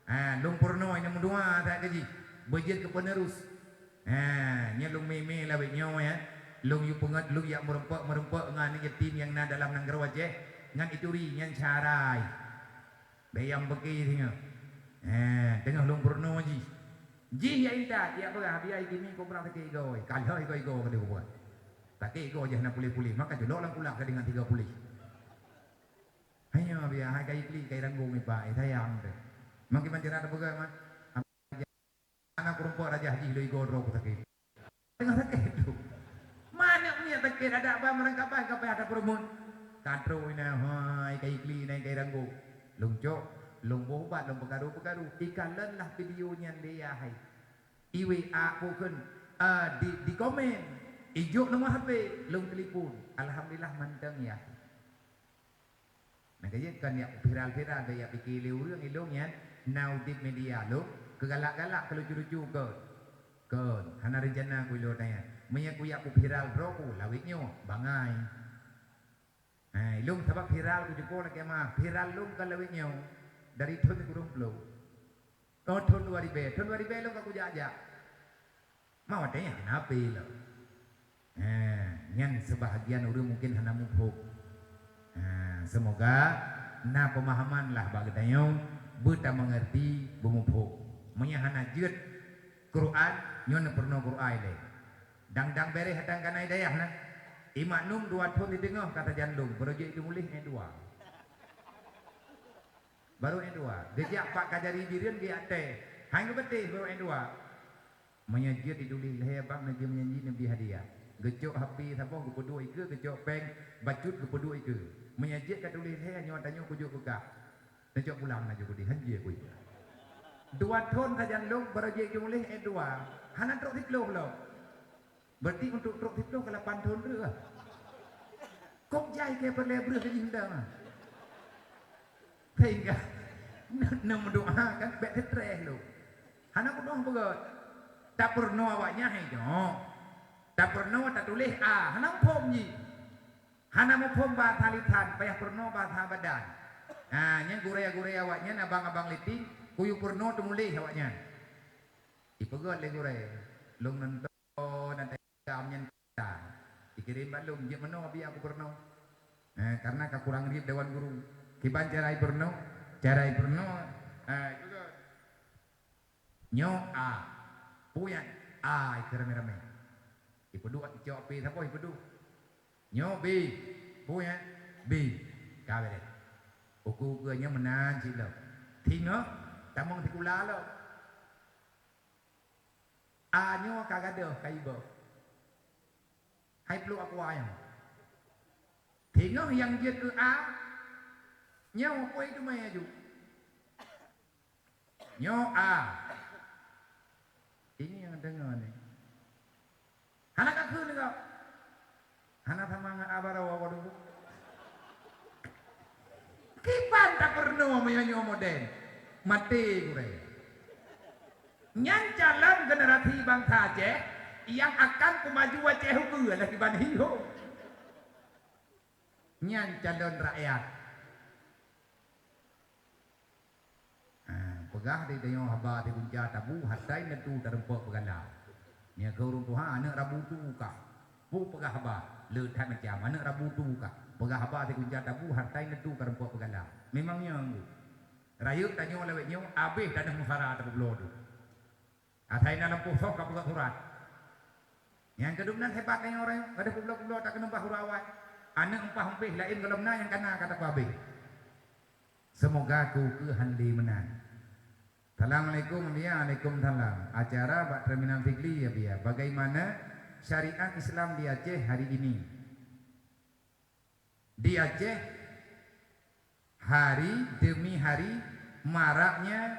Ha, lôn peurunoe inan meudua that keu jih. Beujeuet keu peuneurus. Ha, nyoe lôn mé-mé lawét nyoe, ya. Lôn yue peungeut, lôn jak meureumpok-meureumpok ngon aneuëk yatim nyang na dalam nanggroe Aceh, ngon ituri nyan syarai. Bék nyang beuki singoh. Eh, teungoh lôn peurunoe jih. Jih jak intat, jak peugah, "Biaya kimi kobra sakét igoe." Ka lheueh igoe-igoe ka lheueh buet. Sakét igoe jih hana puléh-puléh, maka jilok lam kulah ka deungon tiga puléh. Hanya biaya hai kai klik, kai ranggong ipak, eh, sayang teuh. Makin manjera ada peugah mah. Anak keureumpok raja haji loi go droe sakét. Teungoh sakét tu. Manök miet sakét, adak ban meurangkaban ka payah tapeureumeun. Ka trok inan, hai, ka ikli inan, ka iranggô. Lôn cok, lôn boh ubat, lôn peukaru-peukaru. Ikalon lah video nyan lé yah hai. I W A bukon, ah, di, di komen. Ijok nomor H P, lôn telepon. Alhamdulillah mantong yah. Nah, ka jeuet kon yak viral-viral, ka yak pike lé ureuëng ilong nyan, na udeb media lom, keugalak-galak, keulucu-lucu kon. Kon, hana rencana ku ilong nyan. Meunyo ku yak ku viral droe ku, lawét nyoe, bangai. Nah, ilong sabab viral ku jeuet lakée mah, viral lom ka lawét nyoe, dari thon sikureueng ploh. Oh, thon dua ribée, thon dua ribée lom ka kujak-jak. Ma watée nyan hana ape lom. Ha, nyan seubahagian ureuëng mungken hana muphom. Ha, seumoga na peumahaman lah bak geutanyoe, beutameungeurti, beumuphom. Meunyo hana jeuet Quran, nyoe neupeurunoe Quran ilée. Dang-dang béréh dang kana i dayah na. I maknum dua thon di teungoh ka tajan lom, beureujeuk itu muléh nyang dua. Barô nyang dua, geujak pak kajari bireuen geujak teh. Hai geubeuteh barô nyang dua. Meunyo jeuet dituléh lhée bang neujeuem janji neubri hadiah. Geucok H P saboh geupeuduek ikeue, geucok péng bacut geupeuduek ikeue. Meunyo jeuet ka tuléh lhée nyoe tanyoe kujok keu kah. Neucok pulang na jok keudeh, han jeuet kui. Dua thon sajan lom barô jeuet dituléh nyang dua. Hana trok siploh lom. Berarti untuk trok siploh ka lapan thon reuh. Kok jai kée peureulée breuh lagée hindang ah. Sehingga neumeudoa kan bék seutreh lom. Hana kudoh beugét. Tapeurunoe awaknyan hai nyoe. Tapeurunoe tatuléh A, hana muphom jih. Hana muphom bahasa lisan, payah peurunoe bahasa badan. Ha, nyan gurée-gurée awaknyan abang-abang liting, kuyue peurunoe teumuléh awaknyan. Ipeugét lé gurée, lôn nonton. Oh, na teuka nyan ka. Dikirém bak lôn, jeuet meunoe biya kupeurunoe. Eh, karena ka kurang rieb dewan guru. Kiban cara ipeurunoe? Cara ipeurunoe, eh, nyoe A. Peue nyan? A, ikeu ramé-ramé. Ipeuduek, icok P saboh ipeuduek. Nyoe B. Peue nyan? B. Ka beureh. Ukeue-ukeue nyoe meunan cit lom. Teungoh tamong sikula lom. A nyoe ka gadôh ka iboh. Hai pluek aqua nyoe. Teungoh nyang jeuet keu A, nyoe peue teuma aju. Nyoe A. Ini nyang deungoe ni. Hana ka kheun kah? Hana sama ngon A baroe awak dulu. Kiban tapeurunoe meunyoe nyoe modern. Maté gurée. Nyan calon generasi bansa Aceh nyang akan peumaju Aceh ukeue lagée kiban hi ho. Nyan calon rakyat. Ha, peugah di tanyoe haba sigunca tabu, hatai neutôh tareumpok peugala. Nyan keu ureuëng tuha, aneuëk rabu tu kah. Peue peugah haba, le that macam, aneuëk rabu tu kah. Peugah haba sigunca tabu, hatai neutôh tareumpok peugala. Memang nyan. Rayeuk tanyoe lawét nyoe, abéh taneuh musara tapeubloe tu. Asai na lampôh soh ka peugah surat. Nyang keudum nan hebat nyoe orang, gadôh peubloe-peubloe tak keuneubah uroe awai. Aneuëk empah umpéh laén gohlom na nyang kana ka tapeuabéh. Seumoga keu keuhan lé meunan. Assalamualaikum, Abiya. Waalaikumsalam. Acara bak Terminal Sigli, Abiya. Bagaimana syariat Islam di Aceh hari ini? Di Aceh, hari demi hari maraknya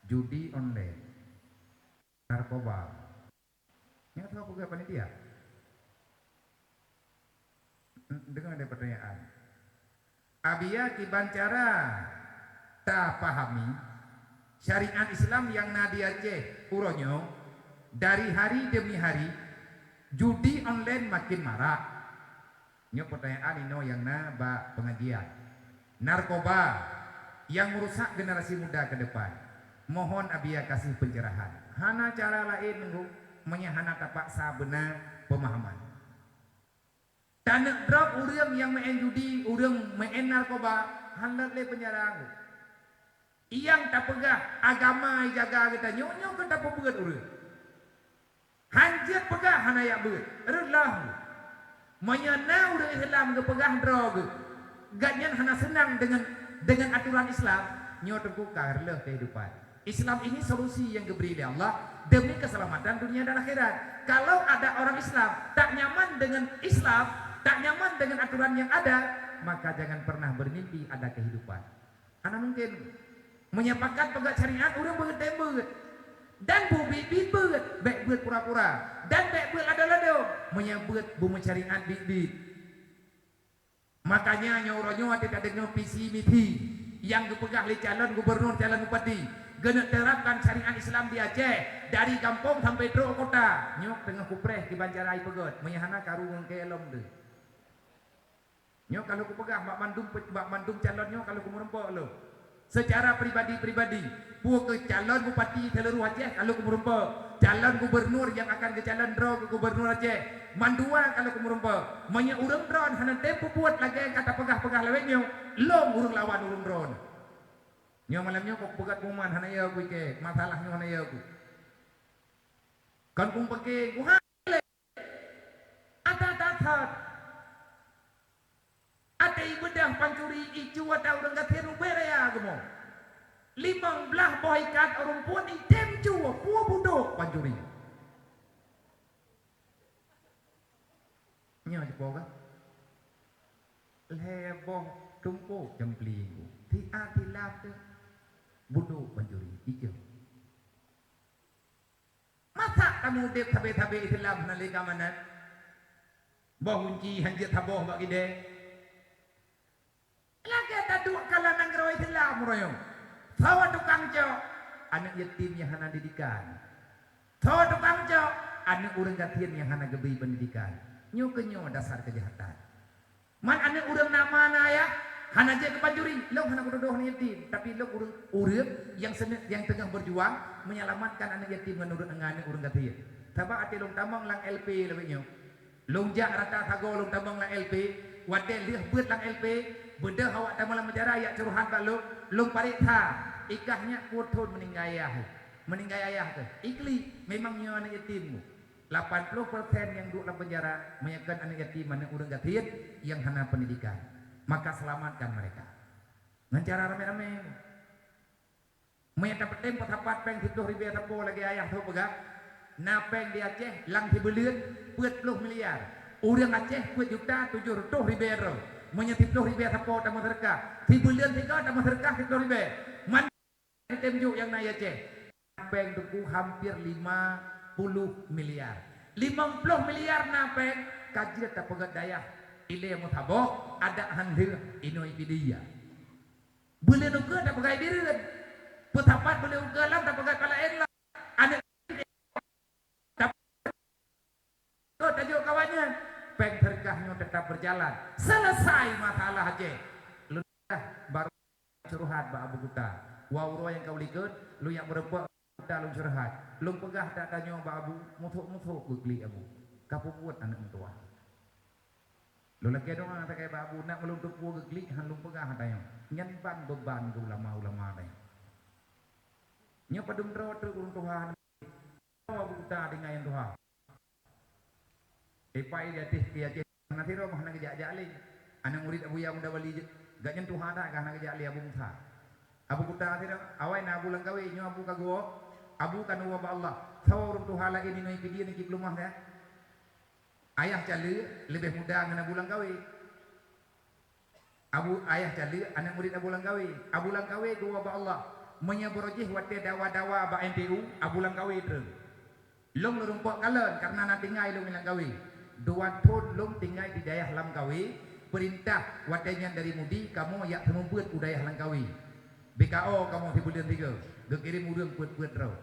judi online, narkoba. Nyang tuha peugah panitia. Deungon ada pertanyaan. Abiya kiban cara tapahami syariat Islam nyang na di Aceh uroe nyoe, dari hari demi hari judi online makin marak. Nyoe pertanyaan inoe nyang na bak pengajian. Narkoba nyang merusak generasi muda ke depan. Mohon Abiya kasih pencerahan. Hana cara laén nunggu meunyoe hana tapaksa beuna pemahaman. Taneuk drob ureuëng nyang meu'en judi, ureuëng meu'en narkoba, han lôt lé peunjara nunggu. Nyang tapeugah agama ijaga geutanyoe, nyoe keuh tapeubeuet ureuëng. Han jeuet peugah hana jak beuet, reuloh. Meunyoe na ureuëng Islam geupeugah droe geuh, gobnyan hana seunang deungon, deungon aturan Islam, Nyoe teungku ka reuloh kehidupan. Islam ini solusi yang diberi oleh Allah demi keselamatan dunia dan akhirat. Kalau ada orang Islam tak nyaman dengan Islam, tak nyaman dengan aturan yang ada, maka jangan pernah bermimpi ada kehidupan. Hana mungkin. Meunyoe pakat peugah syariat, ureuëng beuet-beuet. Dan beubiet-biet beuet, bék beuet pura-pura. Dan bék beuet lado-lado. Meunyoe beuet beumeusyariat biet-biet. Makanya nyoe uroe nyoe watée tadeungoe visi misi nyang geupeugah lé calon gubernur, calon bupati, geuneuk terapkan syariat Islam di Aceh dari gampông sampai trok kota. Nyoe teungoh kupreh kiban cara ipeugét, meunyoe hana karu ngon kée lom deuh. Nyoe ka lheueh kupeugah bak mandum, bak mandum calon nyoe ka lheueh kumeurumpok lom. Secara pribadi-pribadi, peue keu calon bupati seuluruh Aceh ka lheueh kumeurumpok, calon gubernur nyang akan geucalon droe keu gubernur Aceh, mandua ka lheueh kumeurumpok. Meunyoe ureuëng droen hana tem peubuet lagée nyang ka tapeugah-peugah lawét nyoe, lom ureuëng lawan ureuëng droen. Nyoe malam nyoe kok peugah kuman hana yö kuike, masalah nyoe hana yö ku. Kon kumpeke kuha. Ata that-that. Até ibeudah pancuri icu ata ureuëng gasien ubé raya geumo. Limong blaih boh ikat ureuëng phon item cu peue budok pancuri. Nyoe jipo ka? Lhée boh tumpok cempli ku. Tiat tilap teuh budok pancuri icu. Masa kamoe udeb sabe-sabe Islam hana lé keamanan? Boh gunci han jeuet saboh bak kidée. Lagée taduek kala nanggroe Islam uroe nyoe. Soe tukang cok? Aneuëk yatim nyang hana didikan. Soe tukang cok? Aneuëk ureuëng gasien nyang hana geubri peundidikan. Nyoe keunyoe dasar keujahatan. Man aneuëk ureuëng na ma na ayah, hana jeuet keu pancuri, lôn hana kutudoh aneuëk yatim, tapi lôn ureuëng, ureuëng nyang sene-, nyang teungoh beujuang menyelamatkan aneuëk yatim ngon ureuëng, ngon aneuëk ureuëng gasien. Sabab até lôn tamong lam L P lawét nyoe. Lôn jak rata sagoe lôn tamong lam L P, watée lheueh beuet lam L P, beudôh awak tamong lam penjara jak curhat bak lôn, lôn pareksa, ikah nyak peuet thon meuninggai ayah, meuninggai ayah teuh. Iklik, memang nyoe aneuëk yatim. Lapan ploh persen nyang duek lam penjara meunyoe kon aneuëk yatim, aneuëk ureuëng gasien nyang hana pendidikan, maka selamatkan mereka ngon cara ramé-ramé. Meunyoe tapeutem peusapat péng siploh ribée sapo lagée ayah teuh peugah, na péng di Aceh lam sibuleuen peuet ploh miliar. Ureuëng Aceh peuet juta tujoh reutôh ribée droe. Meunyoe siploh ribée sapo tameuseudeukah, sibuleuen sigoe tameuseudeukah siploh ribée. Man Tem juk nyang na i Aceh. Péng teungku hampir lima puluh miliar. Limong ploh miliar na péng ka jeuet tapeugét dayah. Ilée meusaboh, adak han lheueh inoe i Pidie. Buleuen ukeue tapeugét i Bireuen. Peusapat buleuen ukeue lam tapeugét palaén lam. Aneuëk Kok tajok kawan nyan, péng seudeukah nyoe teutap beujalan. Seuleusai masalah Aceh. Lôn dah barô curhat bak Abu Kuta. Wah, uroe nyang ka u likot, lôn jak meurumpok Abu Kuta lôn curhat. Lôn peugah that tanyoe bak Abu, muthok-muthok geuklik Abu. Ka peubuet aneuëk meutuah. Lôn lakée doá sagai bak Abu, nak meulôn teupeu geuklik han lôn peugah tanyoe. Nyan ban beuban keu ulama-ulama tanyoe. Nyoe padum droe treuk ureuëng tuha. Abu Kuta tinggai nyang tuha. Ipai di ateueh pi Aceh na sidroe mah hana geujak-jak lé. Aneuëk murit Abuya Muda Wali, gobnyan tuha that ka hana geujak lé Abu Musa. Abu Kuta sidroe, awai na Abu Langkawi, nyoe Abu ka geuwoe, Abu ka neuwoe bak Allah. Saboh ureuëng tuha laén inoe i Pidie nyoe cit peuleumah ka. Ayah Cale leubeh muda ngon Abu Langkawi. Abu, ayah Cale, aneuëk murit Abu Langkawi. Abu Langkawi geuwoe bak Allah. Meunyoe barô jih watée dawa-dawa bak M P U, Abu Langkawi treun. Lôn lôn rumpok kalon, kareuna na tinggai lôn i Langkawi. Dua thon lôn tinggai di dayah Langkawi, peurintah watée nyan dari Mudi, kamoe jak seumeubeuet u dayah Langkawi. B K O kamoe sibuleuen sigoe, geukirém ureuëng peuet-peuet droe.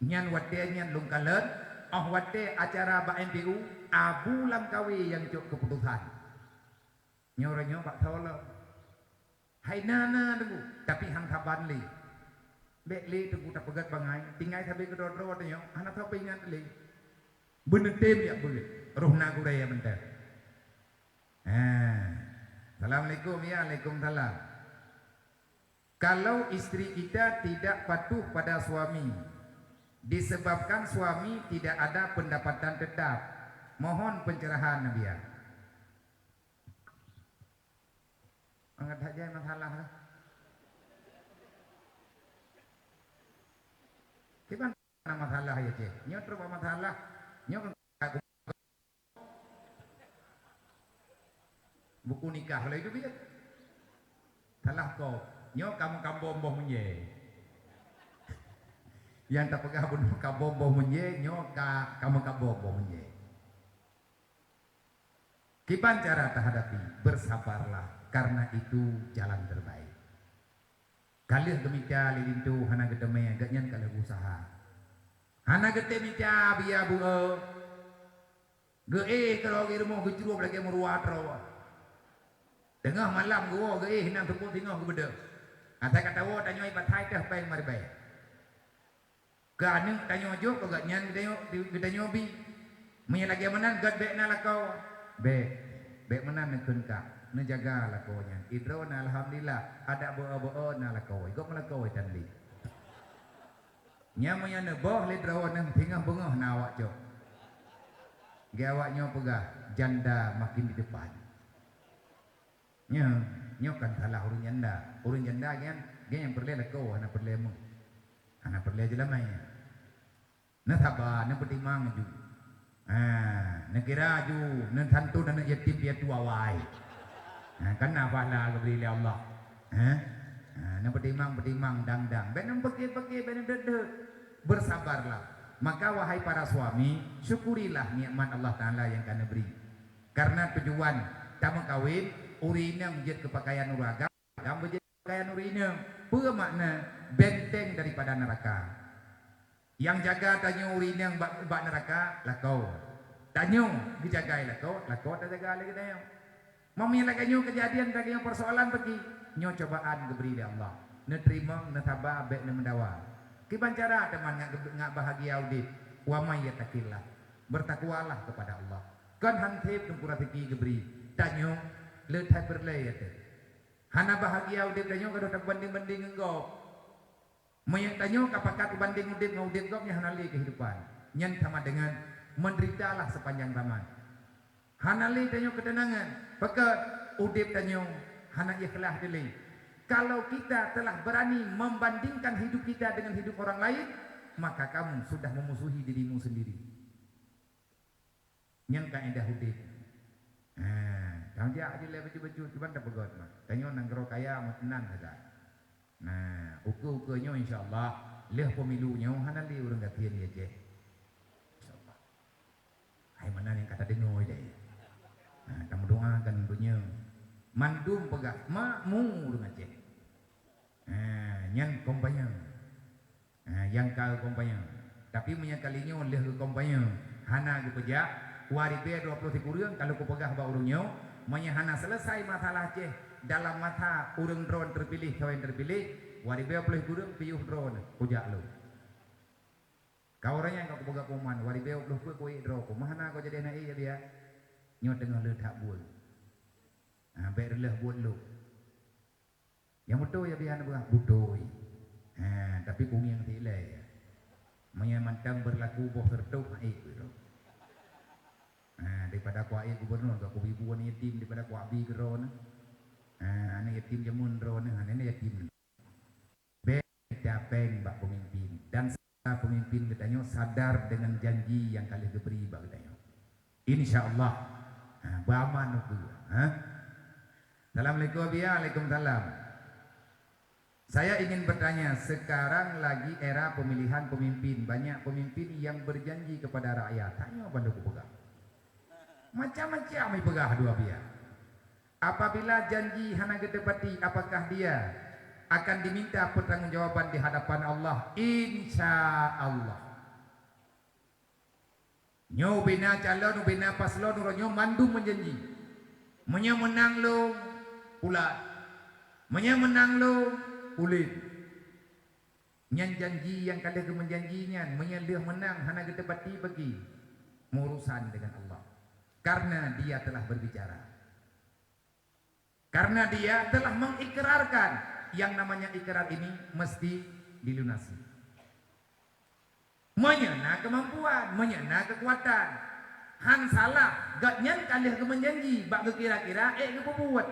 Nyan watée nyan lôn kalon, óh watée acara bak M P U, Abu Langkawi nyang cok keuputosan. Nyoe uroe nyoe bak soe lom. Hai na, na teungku, tapi han saban lé. Bék lé teungku tapeugét bangai, tinggai sabe keudroe-droe tanyoe, hana soe peuingat lé. Beuneutem jak beuet, roh na gurée mantong. Ha. Assalamualaikum, ya, waalaikumsalam. Kalau istri kita tidak patuh pada suami, disebabkan suami tidak ada pendapatan tetap, mohon pencerahan, Nabiya. Mangat that jai masalah lah. Na masalah ya, Ceh. Nyoe trok masalah. Nyoe kan buku nikah laju biet. Salah kop. Nyoe kamoe kambom boh meunjée. Nyang tapeugah bunoe kambom boh meunjée, nyoe ka kamoe kambom boh meunjée. Kiban cara tahadapi? Bersabarlah, karena itu jalan terbaik. Ka lheueh geumita lé linto hana geuteumé, gobnyan ka lheueh geusaha. Hana geutem mita biya beuo. Geuéh keudroe geuh rumoh geucrueb lagée meuruwa droe. Teungoh malam geuwoe geuéh nam teupot singoh geubeudôh. Asai ka tawoe tanyoe ié pathai teuh péng meuribée. Keu aneuëk tanyoe jok keu gobnyan geutanyoe, geutanyoe bi. Meunyoe lagée meunan gét bék na lakoe. Bék, bék meunan neukheun kah. Neujaga lakoe nyan. Idroe na alhamdulillah, adak beuo-beuo na lakoe. Gob meulakoe tan lé. Nyan meunyoe neuboh lé droeneuh singoh beungoh na awak cok. Gé awak nyoe peugah, janda makin di depan. Nyoe, nyoe kan salah ureuëng janda. Ureuëng janda nyan, nyan nyang peureulée lakoe, hana peureulée meuh. Hana peureulée jeulamai nyan. Neusaba, neupeutimang ju. Ha, neukira ju, neusantun aneuëk yatim piatu awai. Ha, kan na pahala geubri lé Allah. Ha? Ha, neupeutimang-peutimang dang-dang. Bék neupeuké-peuké, bék neudeuet-deuet. Bersabarlah. Maka wahai para suami, syukurilah nikmat Allah Taala nyang ka neubri. Karena tujuan tameukawen, ureuëng inong jeuet keu pakaian ureuëng agam, agam beujeuet keu pakaian ureuëng inong. Peue makna? Benteng daripada neraka. Nyang jaga tanyoe ureuëng inong bak, bak neraka, lakoe. Tanyoe geujagai lakoe, lakoe tajaga lé geutanyoe. Meunyoe lagée nyoe keujadian, lagée nyoe peusoalan bagi, nyoe cobaan geubri lé Allah. Neuteurimong, neusaba, bék neumeudawa. Kiban cara teuma ngat, ngat bahagia udeb? Wa may yattaqillah. Bertakwalah kepada Allah. Kon han seb Teungku raseuki geubri, tanyoe le that peureulée teuh. Hana bahagia udeb tanyoe ka deuh tabandeng-bandeng ngon gob. Meunyoe tanyoe ka pakat bandeng udeb ngon udeb gob, nyan hana lé keuhidupan. Nyan sama dengan menderitalah sepanjang zaman. Hana lé tanyoe keuteunangan. Pakon? Udeb tanyoe hana ikhlas dilée. Kalau kita telah berani membandingkan hidup kita dengan hidup orang lain, maka kamu sudah memusuhi dirimu sendiri. Nyan kaedah udeb. Ha, tamjak aja lé bacut-bacut, cuman tapeugét mah. Tanyoe nanggroe kaya meuteunang sagai. Nah, ukeue-ukeue nyoe insya Allah, lheueh pemilu nyoe hana lé ureuëng gasien di Aceh. Insya Allah. Hai meunan nyang ka tadeungoe ilée. Nah, tameudoakan donya. Mandum peugah makmu ureuëng Aceh. Nah, nyan kompanye. Ha, nyang ka kompanye. Tapi meunyoe kali nyoe lheueh kompanye hana geupeujak, dua ribée dua ploh sikureueng kalau kupeugah bak ureuëng nyoe, meunyoe hana selesai masalah Aceh dalam masa ureuëng droen terpilih, sawan terpilih, dua ribée dua ploh sikureueng piôh droen kujak lôn. Ka ureuëng nyan ka kupeugah pengumuman, dua ribée dua ploh peuet kuék droe ku, meuhana kau jadi aneuk ék ya biya. Nyoe teungoh le that buet. Ha, bék reuloh buet lôn. Nyang beutôi ya biya neupeugah beutôi. Ha, tapi kungieng silée. Meunyoe mantong berlaku boh seureutoh, ha'ék beutôi. Ha, daripada kuha'ék gubernur, ka kubi buôn yatim daripada kuabi keudroe nyoe. Ha, aneuk yatim jameun droe nyoe, aneuk yatim nyoe. Bék tapéng bak pemimpin dan pemimpin geutanyoe sadar dengan janji nyang ka lheueh geubri bak geutanyoe. Insya Allah, ha, beuaman ukeue, ha. Assalamualaikum, Abiya. Waalaikumsalam. Saya ingin bertanya, sekarang lagi era pemilihan pemimpin, banyak pemimpin yang berjanji kepada rakyat. Tanyoe bandum kupeugah. Macam-macam ipeugah dua biya. Apabila janji hana geutepati, apakah dia akan diminta pertanggungjawaban di hadapan Allah? Insya Allah. Nyoe ubena calon, ubena paslon, uroe nyoe mandum meujanji. Meunyoe meunang lôn, pulan. Meunyoe meunang lôn, ulôn. Nyan janji nyang ka lheueh geumeujanji nyan, meunyoe lheueh meunang hana geutepati bagi, meurusan dengan Allah. Karena Dia telah berbicara. Karena Dia telah mengikrarkan, yang namanya ikrar ini mesti dilunasi. Meunyoe na keumampuan, meunyoe na keukuatan, han salah, gobnyan ka lheueh geumeujanji bak geukira-kira ék geupeubuet.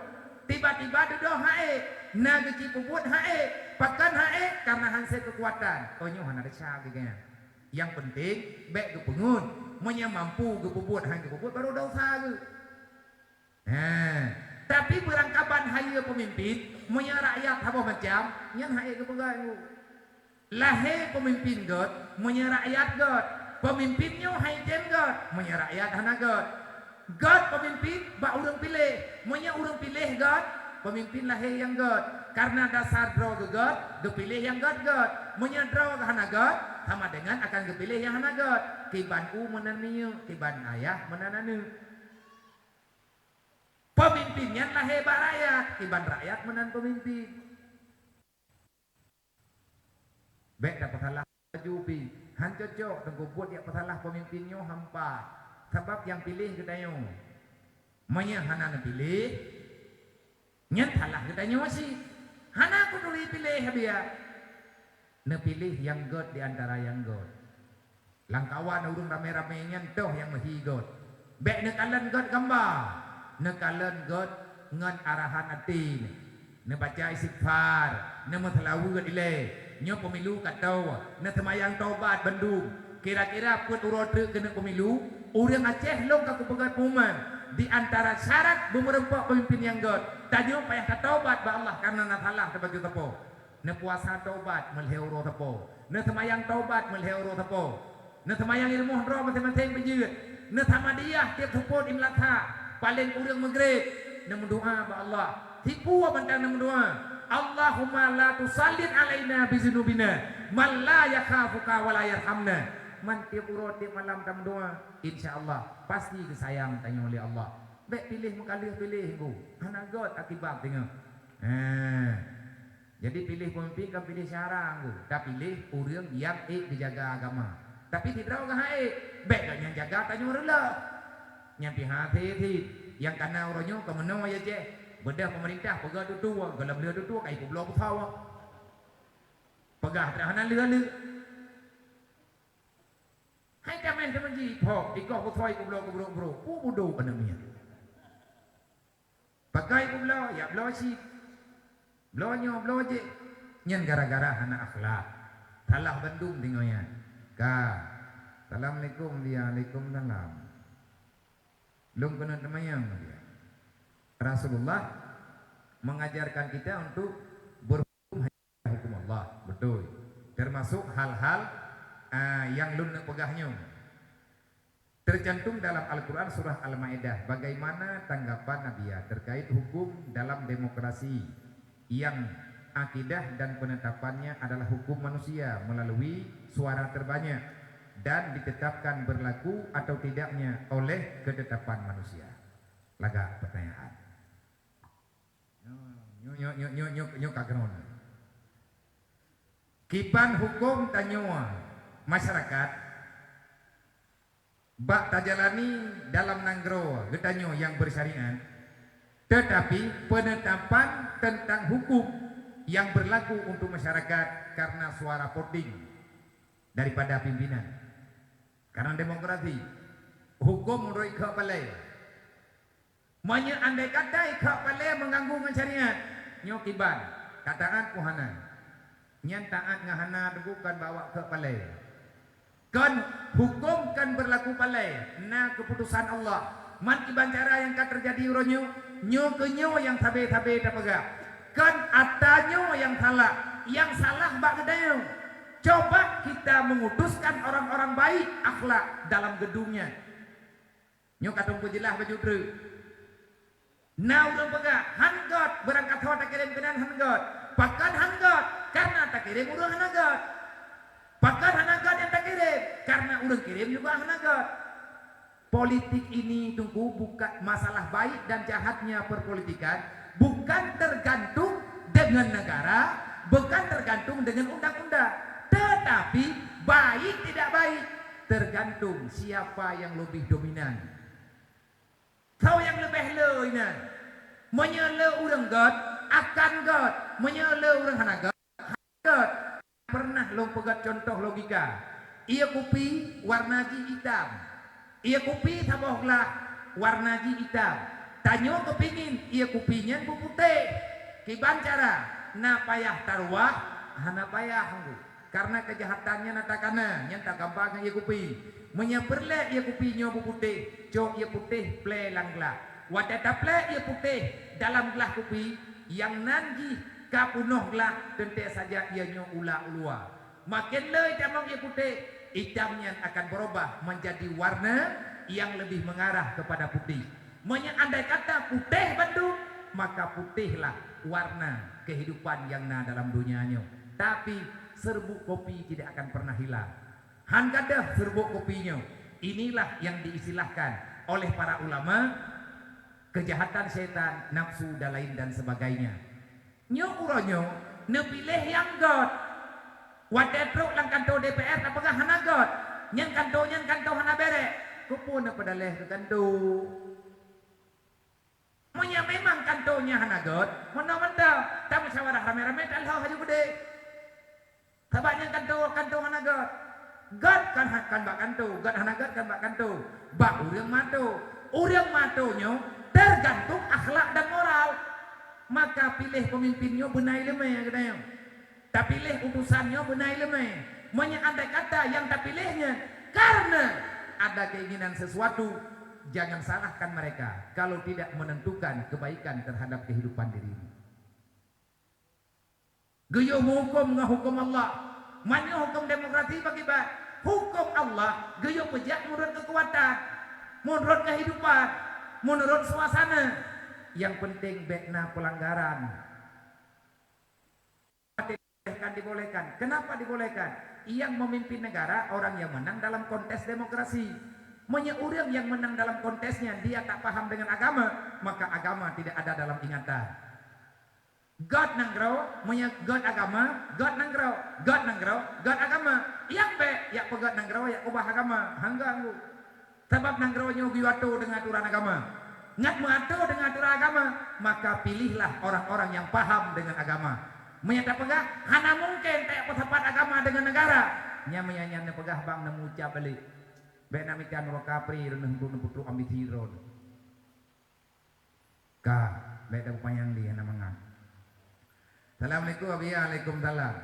Tiba-tiba dudoe ha'ék, na geuci peubuet ha'ék, pakon ha'ék, karena han sép keukuatan. Oh, nyoe hana desya geuh nyan. Nyang peunteng bék geupeungeut. Meunyoe mampu geupeubuet, han geupeubuet, baru desya geuh. Nah, tapi beurangkaban hayeue peumimpin, meunyoe rakyat saboh macam, nyan han ék geupeugah. Lahé peumimpin gét, meunyoe rakyat gét. Peumimpin nyoe han tem gét, meunyoe rakyat hana gét. Gét peumimpin bak ureuëng piléh. Meunyoe ureuëng piléh gét, peumimpin lahé nyang gét. Kareuna dasar droe geuh gét, geupiléh nyang gét-gét. Meunyoe droe geuh hana gét, sama dengan akan geupiléh nyang hana gét. Kiban u meunan minyeuk, kiban ayah meunan aneuëk. Peumimpin nyan lahé bak rakyat, kiban rakyat meunan peumimpin. Bék tapeusalah laju pih. Han cocok teungku buet jak peusalah peumimpin nyoe hampa. Sabab nyang piléh geutanyoe. Meunyoe hana neupiléh, nyan salah geutanyoe cit. Hana kuturi piléh biya. Neupiléh nyang gét di antara nyang gét. Lam kawan ureuëng ramé-ramé nyan toh nyang meuhi gét. Bék neukalon gét gamba, neukalon gét ngon arahan até. Neubaca istighfar, neumeuseulaweuet ilée. Nyoe pemilu ka toe, neuseumayang tobat bandum. Kira-kira peuet uroe treuk keuneuk pemilu, ureuëng Aceh lôn ka kupeugét pengumuman, di antara syarat beumeureumpok peumimpin nyang gét, tanyoe payah tatobat bak Allah kareuna na salah teubacut sapo. Neupuasa tobat meulhée uroe sapo. Neuseumayang tobat meulhée uroe sapo. Neuseumayang i rumoh droe maséng-maséng beujeuet. Neusamadiyah tieb seupôt imlakha, paleng kureueng Maghrib. Neumeudoá bak Allah. Sipu mantong neumeudoá. Allahumma la tusallit alaina bizunubina man la yakhafuka wa la yarhamna. Man tieb uroe tieb malam tameudoá, insya Allah pasti geusayang tanyoe lé Allah. Bék piléh meukaleuh piléh, Bu. Hana gét akibat deungoe. Heh. Jadi piléh peumimpin kan piléh syara geuh, tapiléh ureuëng nyang ék geujaga agama. Tapi sidroe geuh han ék, bék gobnyan jaga tanyoe reuloh. Nyan pih hase cit, nyang kana uroe nyoe ka meunoe ya ceh. Beudôh peumeurintah peugah tutoe, gohlom lheueh tutoe ka ipubloe beusoe. Peugah teuma hana lheueh-lheueh. Hai tamén teuma jih, phok, ikoh beusoe kubloe kubroe-kubroe, pu budok aneuk miet. Pakai kubloe, ya bloe cit. Bloe nyoe, bloe jih. Nyan gara-gara hana akhlak. Salah bandum deungoe nyan. Ka. Assalamualaikum, waalaikumsalam. Lôn keuneuk teumayang, dia. Rasulullah mengajarkan kita untuk berhukum hukum Allah. Betul. Termasuk hal-hal, ah, yang lôn neuk peugah nyoe. Tercantum dalam Al-Quran surah Al-Maidah, bagaimana tanggapan Nabiya terkait hukum dalam demokrasi yang akidah dan penetapannya adalah hukum manusia melalui suara terbanyak dan ditetapkan berlaku atau tidaknya oleh ketetapan manusia. Lagak pertanyaan. Nyoe, nyoe, nyoe, nyoe, nyoe, nyoe ka keunong. Kiban hukum tanyoe masyarakat bak tajalani dalam nanggroe geutanyoe nyang bersyariat, tetapi penetapan tentang hukum yang berlaku untuk masyarakat karena suara voting daripada pimpinan. Karena demokrasi, hukum menurut kepala. Meunyoe andai kata ikheuk palée meuganggu ngon syariat, nyoe kiban, ka taát peue hana? Nyan taát ngon hana teungku kon bak awak kheuk palée. Kon huköm kon beurlaku palée, na keuputosan Allah. Man kiban cara nyang ka teujadi uroe nyoe, nyoe keuh nyoe nyang sabe-sabe tapeugah. Kon ata nyoe nyang salah, nyang salah bak geutanyoe. Coba kita mengutuskan orang-orang baik akhlak dalam gedung nyan. Nyoe ka teungku jeulaih baju treuk. Na ureuëng peugah, "Han gét, beurangkasoe takirém keunan han gét." Pakon han gét? Karena takirém ureuëng hana gét. Pakon hana gét nyang takirém? Karena ureuëng kirém juga hana gét. Politik ini, teungku, bukan masalah baik dan jahatnya perpolitikan, bukan tergantung dengan negara, bukan tergantung dengan undang-undang. Tetapi, baik tidak baik, tergantung siapa yang lebih dominan. Soe nyang leubeh le inan? Meunyoe le ureuëng gét, akan gét. Meunyoe le ureuëng hana gét, hana gét. Pernah lôn peugét contoh logika. Ie kupi warna jih itam. Ie kupi saboh glah warna jih itam. Tanyoe keupingin ie kupi nyan beuputéh. Kiban cara? Na payah taruwah, hana payah, teungku. Kareuna keujahatannya na takana, nyan tagambar ngon ié kupi. Meunyoe peureulée ié kupi nyoe beuputéh, cok ié putéh plée lam glah. Watée taplée ié putéh dalam glah kupi, nyang nan jih ka peunoh glah, teuntée saja ié nyoe ulak u luwa. Maken lé itam ié putéh, itam nyan akan beurubah menjadi warna yang lebih mengarah kepada putih. Meunyoe andai kata putéh bandum, maka putéhlah warna kehidupan nyang na dalam donya nyoe. Tapi, serbuk kopi tidak akan pernah hilang. Han gadôh serbuk kopi nyoe. Inilah yang diistilahkan oleh para ulama kejahatan setan, nafsu, dan lain dan sebagainya. Nyoe uroe nyoe neupiléh nyang göt. Watée trok lam kantô D P R tapeugah hana göt, nyang kantô nyan kantô hana bérek. Keupeue neupeudaleh keu kantô? Meunyoe memang kantô nyan hana göt, meunoe mantong tamusyawarah ramé-ramé talhô haju keudeh. Sabab nyang kantô, kantô hana göt. Göt kan ha-, kan bak kantô, göt hana göt kan bak kantô. Bak ureuëng mato. Ureuëng mato nyoe teugantung akhlak dan moral. Maka piléh peumimpin nyoe beuna iéleumé geutanyoe. Tapiléh utusan nyoe beuna iéleumé. Meunyoe andai kata nyang tapiléh nyan kareuna ada keinginan sesuatu, jangan salahkan mereka kalau tidak menentukan kebaikan terhadap kehidupan dirimu. Geuyue meuhuköm ngon huköm Allah. Meunyoe huköm demokrasi pakriban, huköm Allah geuyue peujak meunurot keukuatan, meunurot keuhidupan, meunurot suasana. Nyang peunteng bék na peulanggaran. Kan dibolehkan. Kenapa dibolehkan? Yang memimpin negara orang yang menang dalam kontes demokrasi. Meunyoe ureuëng nyang meunang dalam kontes nyan dia tak paham dengan agama, maka agama tidak ada dalam ingatan. Göt nanggroe, meunyoe göt agama, göt nanggroe, göt nanggroe, göt agama. Nyang bék, jak peugöt nanggroe, jak ubah agama. Hana ganggu. Sabab nanggroe nyoe geuyue ato deungon aturan agama. Ngat meuato deungon aturan agama, maka pilihlah orang-orang yang paham dengan agama. Meunyoe tapeugah, hana mungken tajak peusapat agama deungon negara. Nyan meunyoe nyan neupeugah bang neumucab balik. Bék na mita nuraka pri, reuneuh untuk neupeutrok ambisi droe. Ka, bék tapanyang lé hana mangat. Assalamualaikum, Abiya. Waalaikumsalam.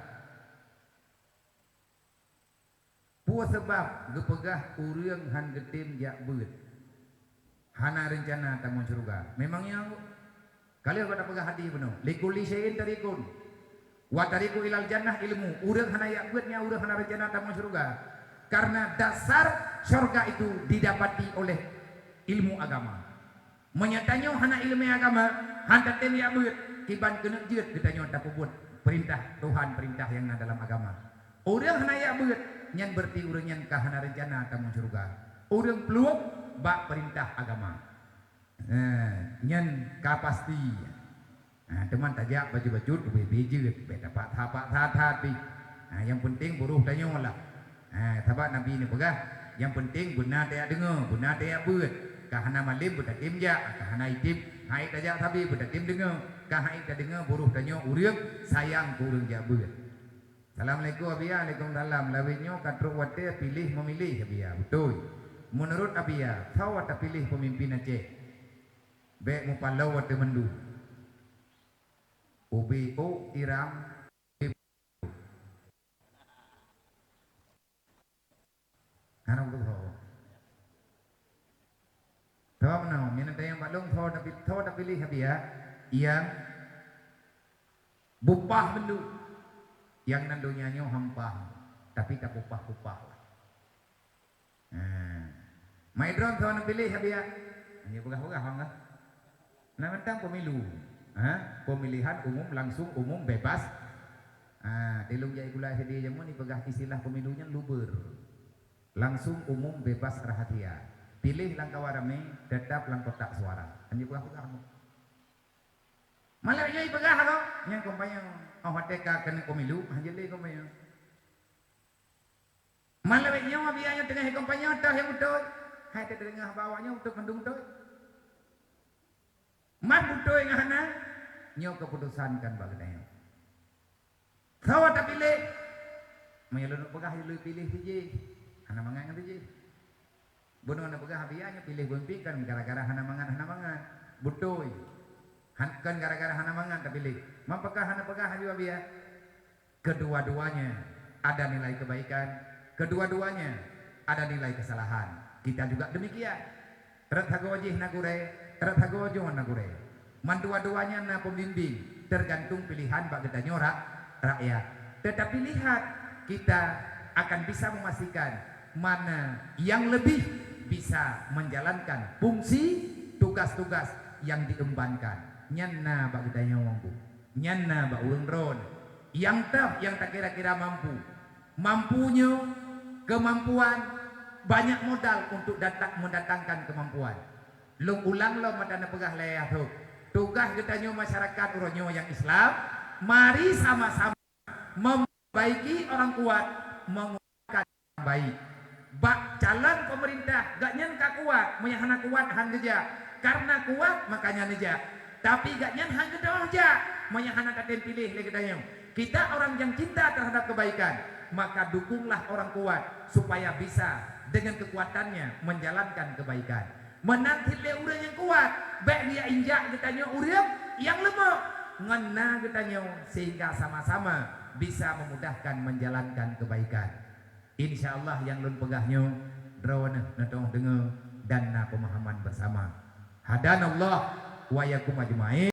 Peue sabab geupeugah ureuëng han geutem jak beuet, hana reuncana tamong syeuruga? Memang nyan, ka lheueh gata peugah hadis bunoe, "Likulli syai'in tarikun, wa tariku ilal jannah ilmu." Ureuëng hana jak beuet nyan ureuëng hana reuncana tamong syeuruga. Karena dasar syeuruga itu didapati oleh ilmu agama. Meunyoe tanyoe hana iéleumé agama, han tatem jak beuet, kiban keuneuk jeuet geutanyoe tapeubuet peurintah Tuhan, peurintah nyang na dalam agama. Ureuëng hana jak beuet, nyan beurati ureuëng nyan ka hana reuncana tamong syeuruga. Ureuëng plueng bak peurintah agama. Eh, nyan ka pasti. Ha, teuma tajak bacut-bacut ubé-bé jeuet, bék tapaksa-paksa that pih. Ha, nyang peunteng buroh tanyoe lah. Ha, sabab Nabi neupeugah, nyang peunteng beuna tajak deungoe, beuna tajak beuet. Ka hana malem beutatem jak, ka hana item, han ék tajak sabe beutatem deungoe. Ka han ék tadeungoe buroh tanyoe ureuëng sayang keu ureuëng jak beuet. Assalamualaikum, Abiya. Waalaikumsalam. Lawét nyoe ka trok watée piléh meumiléh, Abiya. Beutôi. Meunurot Abiya, soe tapiléh peumimpin Aceh? Bék mupaloe watée mandum. Ubé ôk tiram. Hana beutôi. Soe meunan, meunyoe tanyong bak lôn, soe tapi-, soe tapiléh Abiya, nyang bupah mandum. Nyang nan donya nyoe han pah, tapi tapupah-pupah. Ha. Mai droen soe neupiléh Abiya? Hana peugah-peugah, bang, lah. Nah, mantong pemilu. Ha? Pemilihan umum, langsung, umum, bebas. Ha, di lôn jak gula S D jameun ipeugah istilah pemilu nyan lubeur. Langsung, umum, bebas, rahasia. Piléh lam kawan ramé, teutap lam kotak suara. Hana peugah-peugah. Malah nyoe ipeugah kok, nyan kompanyang. Oh, watée ka keuneuk pemilu, hana lé kompanyang. Malah bék nyoe, Abiya nyoe teungoh kompanyang, toh nyang beutôi. Hai teudeungoe bak awak nyoe beutôi, mandum beutôi. Man beutôi ngon hana, nyoe keuputosan kan bak geutanyoe. Soe tapiléh? Meunyoe lôn peugah lôn piléh si jih, hana mangat ngon si jih. Bunoe neupeugah Abiya nyoe piléh peumimpin kan gara-gara hana mangat, hana mangat. Beutôi. Han, kan gara-gara hana mangat tapiléh. Man pakon hana peugah laju Abiya? Kedua-duanya ada nilai kebaikan, kedua-duanya ada nilai kesalahan. Kita juga demikian. Rot sagoe jih na gurée, rot sagoe nyoe na gurée. Mandua-duanya na pembimbing, tergantung pilihan bak geutanyoe rak-, rakyat. Tetapi lihat, kita akan bisa memastikan mana yang lebih bisa menjalankan fungsi tugas-tugas yang diembankan. Nyan na bak geutanyoe, Bu. Nyan na bak ureuëng droe. Nyang toh nyang takira-kira mampu. Mampu nyoe, kemampuan, banyak modal untuk datang, mendatangkan kemampuan. Lôn ulang lom mata neupeugah lé Yahub. Tugaih geutanyoe masyarakat uroe nyoe nyang Islam, mari sama-sama membaiki orang kuat, menguatkan orang baik. Bak calon pemerintah, gobnyan ka kuat, meunyo hana kuat han geujak. Karena kuat, makanya neujak. Tapi gobnyan han geudoh jak, meunyo hana tatem piléh lé geutanyoe. Kita orang yang cinta terhadap kebaikan, maka dukunglah orang kuat supaya bisa dengan kekuatannya menjalankan kebaikan. Meunan cit lé ureuëng nyang kuat, bék geujak injak geutanyoe ureuëng nyang leumoh, ngon na geutanyoe sehingga sama-sama bisa memudahkan menjalankan kebaikan. Insya Allah nyang lôn peugah nyoe, droeneuh neutu'oh deungoe dan na pemahaman bersama. Hadanallah wa iyyakum ajmain.